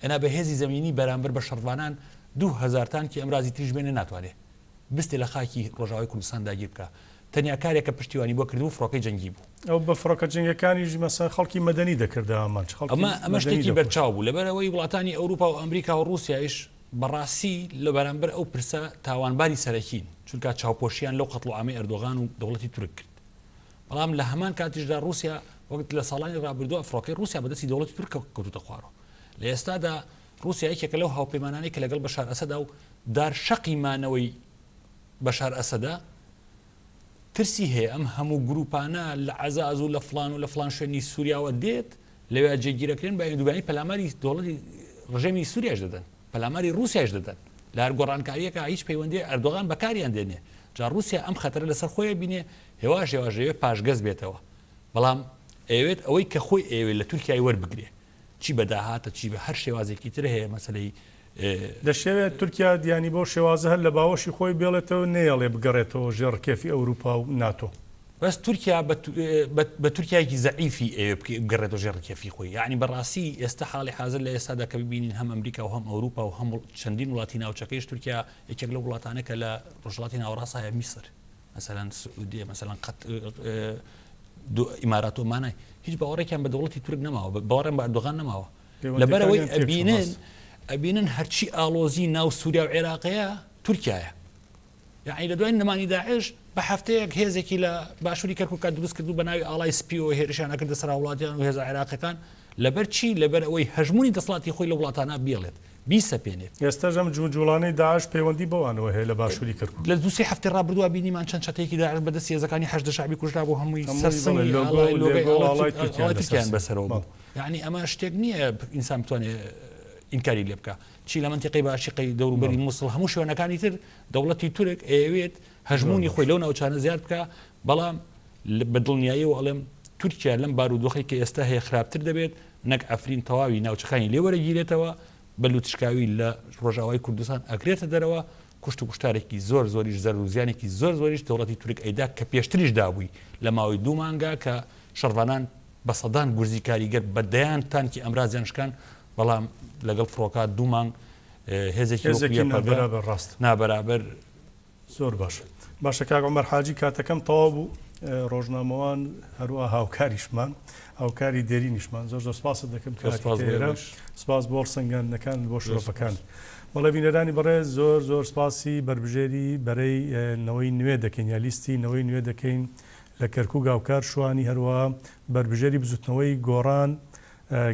ئەنا بە هێزی زەمینی بەرامبەر بە شەڕڤانان 2000 تانکی ئەمرازی تریش بێنێ ناتوانێ بستێ لە خاکی ڕۆژاوای کوردستان داگیر بکا تەنیا کارێک کە پشتیوانی بۆ کردبوو فڕۆکەی جەنگی بوو. ئەو بە فڕۆکە جەنگیەکانیش مەسەن خەڵکی مەدەنی دەکردە ئامانج خەڵکی ئەمە ئەمە مەدەنی شتێکی دەکوشت. بەرچاو بوو لەبەرئەوەی وڵاتانی ئەوروپا و ئەمریکا و ڕووسیایش بەڕاستی لە بەرامبەر ئەو پرسە تاوانباری سەرەکین، چونکا چاوپۆشیان لەو قەتڵوعامەی ئەردۆغان و دەوڵەتی تورک کرد. بەڵام لە هەمان کاتیشدا ڕووسیا وەک لە ساڵانی ڕابردووە فڕۆکەی ڕووسیا بەدەستی دەوڵەتی تورک کەوتووتە خوارەوە. لە ئێستادا ڕووسیا یەکێکە لەو هاوپەیمانانەی کە لەگەڵ بەشار ئەسەدا و دارشەقی مانەوەی بەشار ئەسەدە، ترسی هەیە ئەم هەموو گروپانە لە عەزاز و لە فڵان و لە فڵان شوێنی سووریاوە دێت لەوێ جێگیرەکرێن بە دووبانی پەلاماری دەوڵەتی ڕژێمی سووریاش دەدەن پەلاماری ڕووسیاش دەدەن لە هەر گۆڕانکاریەکە هیچ پەیوەندی ئەردۆغان بەکاریان دێنێ جا ڕووسیا ئەم خەتەرە لەسەر خۆی بینێ هێواش هێواش ئەیەوێت پاشگەز بێتەوە بەڵام ئەیەوێت ئەوەی کە خۆی ئەیەوێت لە تورکیای وەربگرێ چی بە داهاتە چی بە هەر شێوازێکی تر هەیە مەسەلەی دەشیەوێت تورکیا دیانی بەو شێوازە هەر لە باوەشی خۆی بێڵێتەوە نەیەڵێ بگەڕێتەوە ژێر ڕکێفی ئەوروپا و ناتۆ. بەس تورکیا بە تورکیایەکی زەعیفی ئەوێ بگەڕێتەوە ژێر ڕکێفی خۆی یەعنی بەڕاستی ئێستا حاڵی حازر لە ئێستادا کە ببینین هەم ئەمریکا و هەم ئەوروپا و هەم چەندین وڵاتی ناوچەکەیش تورکیا یەکێک لەو وڵاتانە کە لە ڕۆژهەڵاتی ناوەڕاست هەیە میسر مەسەلەن سعودیە مەسەلەن قەت ئیمارات و مانای هیچ باوەڕێکیان بە دەوڵەتی تورک نەماوە باوەڕیان بە ئەردۆغان نەماوە لەبەرەوەی ئەبینن ئەبینن هەرچی ئاڵۆزی ناو سووریا و عێراقەیە تورکایە یعنی لە دوای نەمانی داعش بە هەفتەیەک هێزێکی لە باشووری کەرکووکا دروست کرد و بە ناوی ئاڵای سپیەوە هێرشیان ئەکردە سەر هاوڵاتیان و هێزە عێراقیەکان لەبەر چی لەبەر ئەوەی هەژموونی دەسەڵاتی خۆی لە وڵاتانە بێڵێت بیسەپێنێت. ئێستاش ئەم جموجوڵانەی داعش پەیوەندی بەوانەوە هەیە لە باشووری کەرکوک. لە دوو سێ هەفتەی ڕابردووە بینیمان چەند چەتەیەکی داعش بە دەستی هێزەکانی حەشد شەعبی کوژرابوو هەمووی سەر هەمووی سنگی بەڵێ لۆگۆ ئاڵای لۆگۆی لێگۆ ئاڵای ئاڵای تورک تورکیان ئاڵای لەسەر تورکیان سنگ بەسەرەوە بەڵێ. بوو یەعنی ئەمە شتێک نییە ئینسان بتوانێ. ئینکاری لێ بکا. چی لە مەنتیقەی باشیقەی دەوروبەری موسڵ هەموو شوێنەکانی تر دەوڵەتی تورک ئەیەوێت هەژموونی خۆی لەو ناوچانە زیاد بکا، بەڵام بە دڵنیاییەوە ئەڵێم تورکیا لەم بارودۆخەی کە ئێستا هەیە خراپتر دەبێت، نەک عەفرین تەواوی ناوچەکانی لێ وەرەگیرێتەوە، بە لوتشکاوی لە ڕۆژئاوای کوردستان ئەکرێتە دەرەوە، کوشت و کوشتارێکی زۆر زۆریش زەرەر و زیانێکی زۆر زۆریش دەوڵەتی تورک ئەیدا کە پێشتریش دابووی لە ماوەی دوو مانگا کە شەڕڤانان بە سەدان گورزی کاریگەر بە دەیان تانکی ئەمرازیان شکان بەڵام لەگەڵ فڕۆکە دوو مانگ هێزێکی وەکو هێزێکی یەپەگە نابەرابەر ڕاست. نابەرابەر. زۆر باش باشە کاک عومەر حاجی کاتەکەم تەواو بوو ڕۆژنامەوان هەروە هاوکاریشمان هاوکاری دێرینیشمان زۆر زۆر سپاست دەکەم زۆر سپاس بۆ ئێرە ئێوەش. سپاس بۆ هەڵسەنگاندنەکان بۆ زۆر شرۆڤەکان سپاس. بەڵێ بینەرانی بەڕێز زۆر زۆر سپاسی بەربژێری بەرەی نەوەی نوێ دەکەین یا لیستی نەوەی نوێ دەکەین لە کەرکوک هاوکار شوانی هەروەها بەربژێری بزوتنەوەی گۆڕان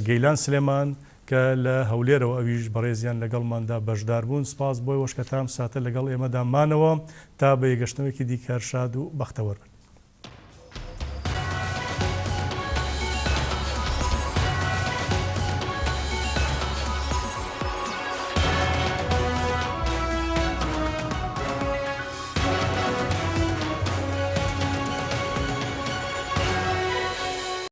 گەیلان سلێمان کە لە هەولێرەوە ئەویش بەڕێزیان لەگەڵماندا بەشداربوون، سپاس بۆ ئێوەش کە تا ئەم ساتە لەگەڵ ئێمەدا مانەوە، تا بە یەکگەشتنەوەیەکی دیکە هەر شاد و بەختەوەر بن.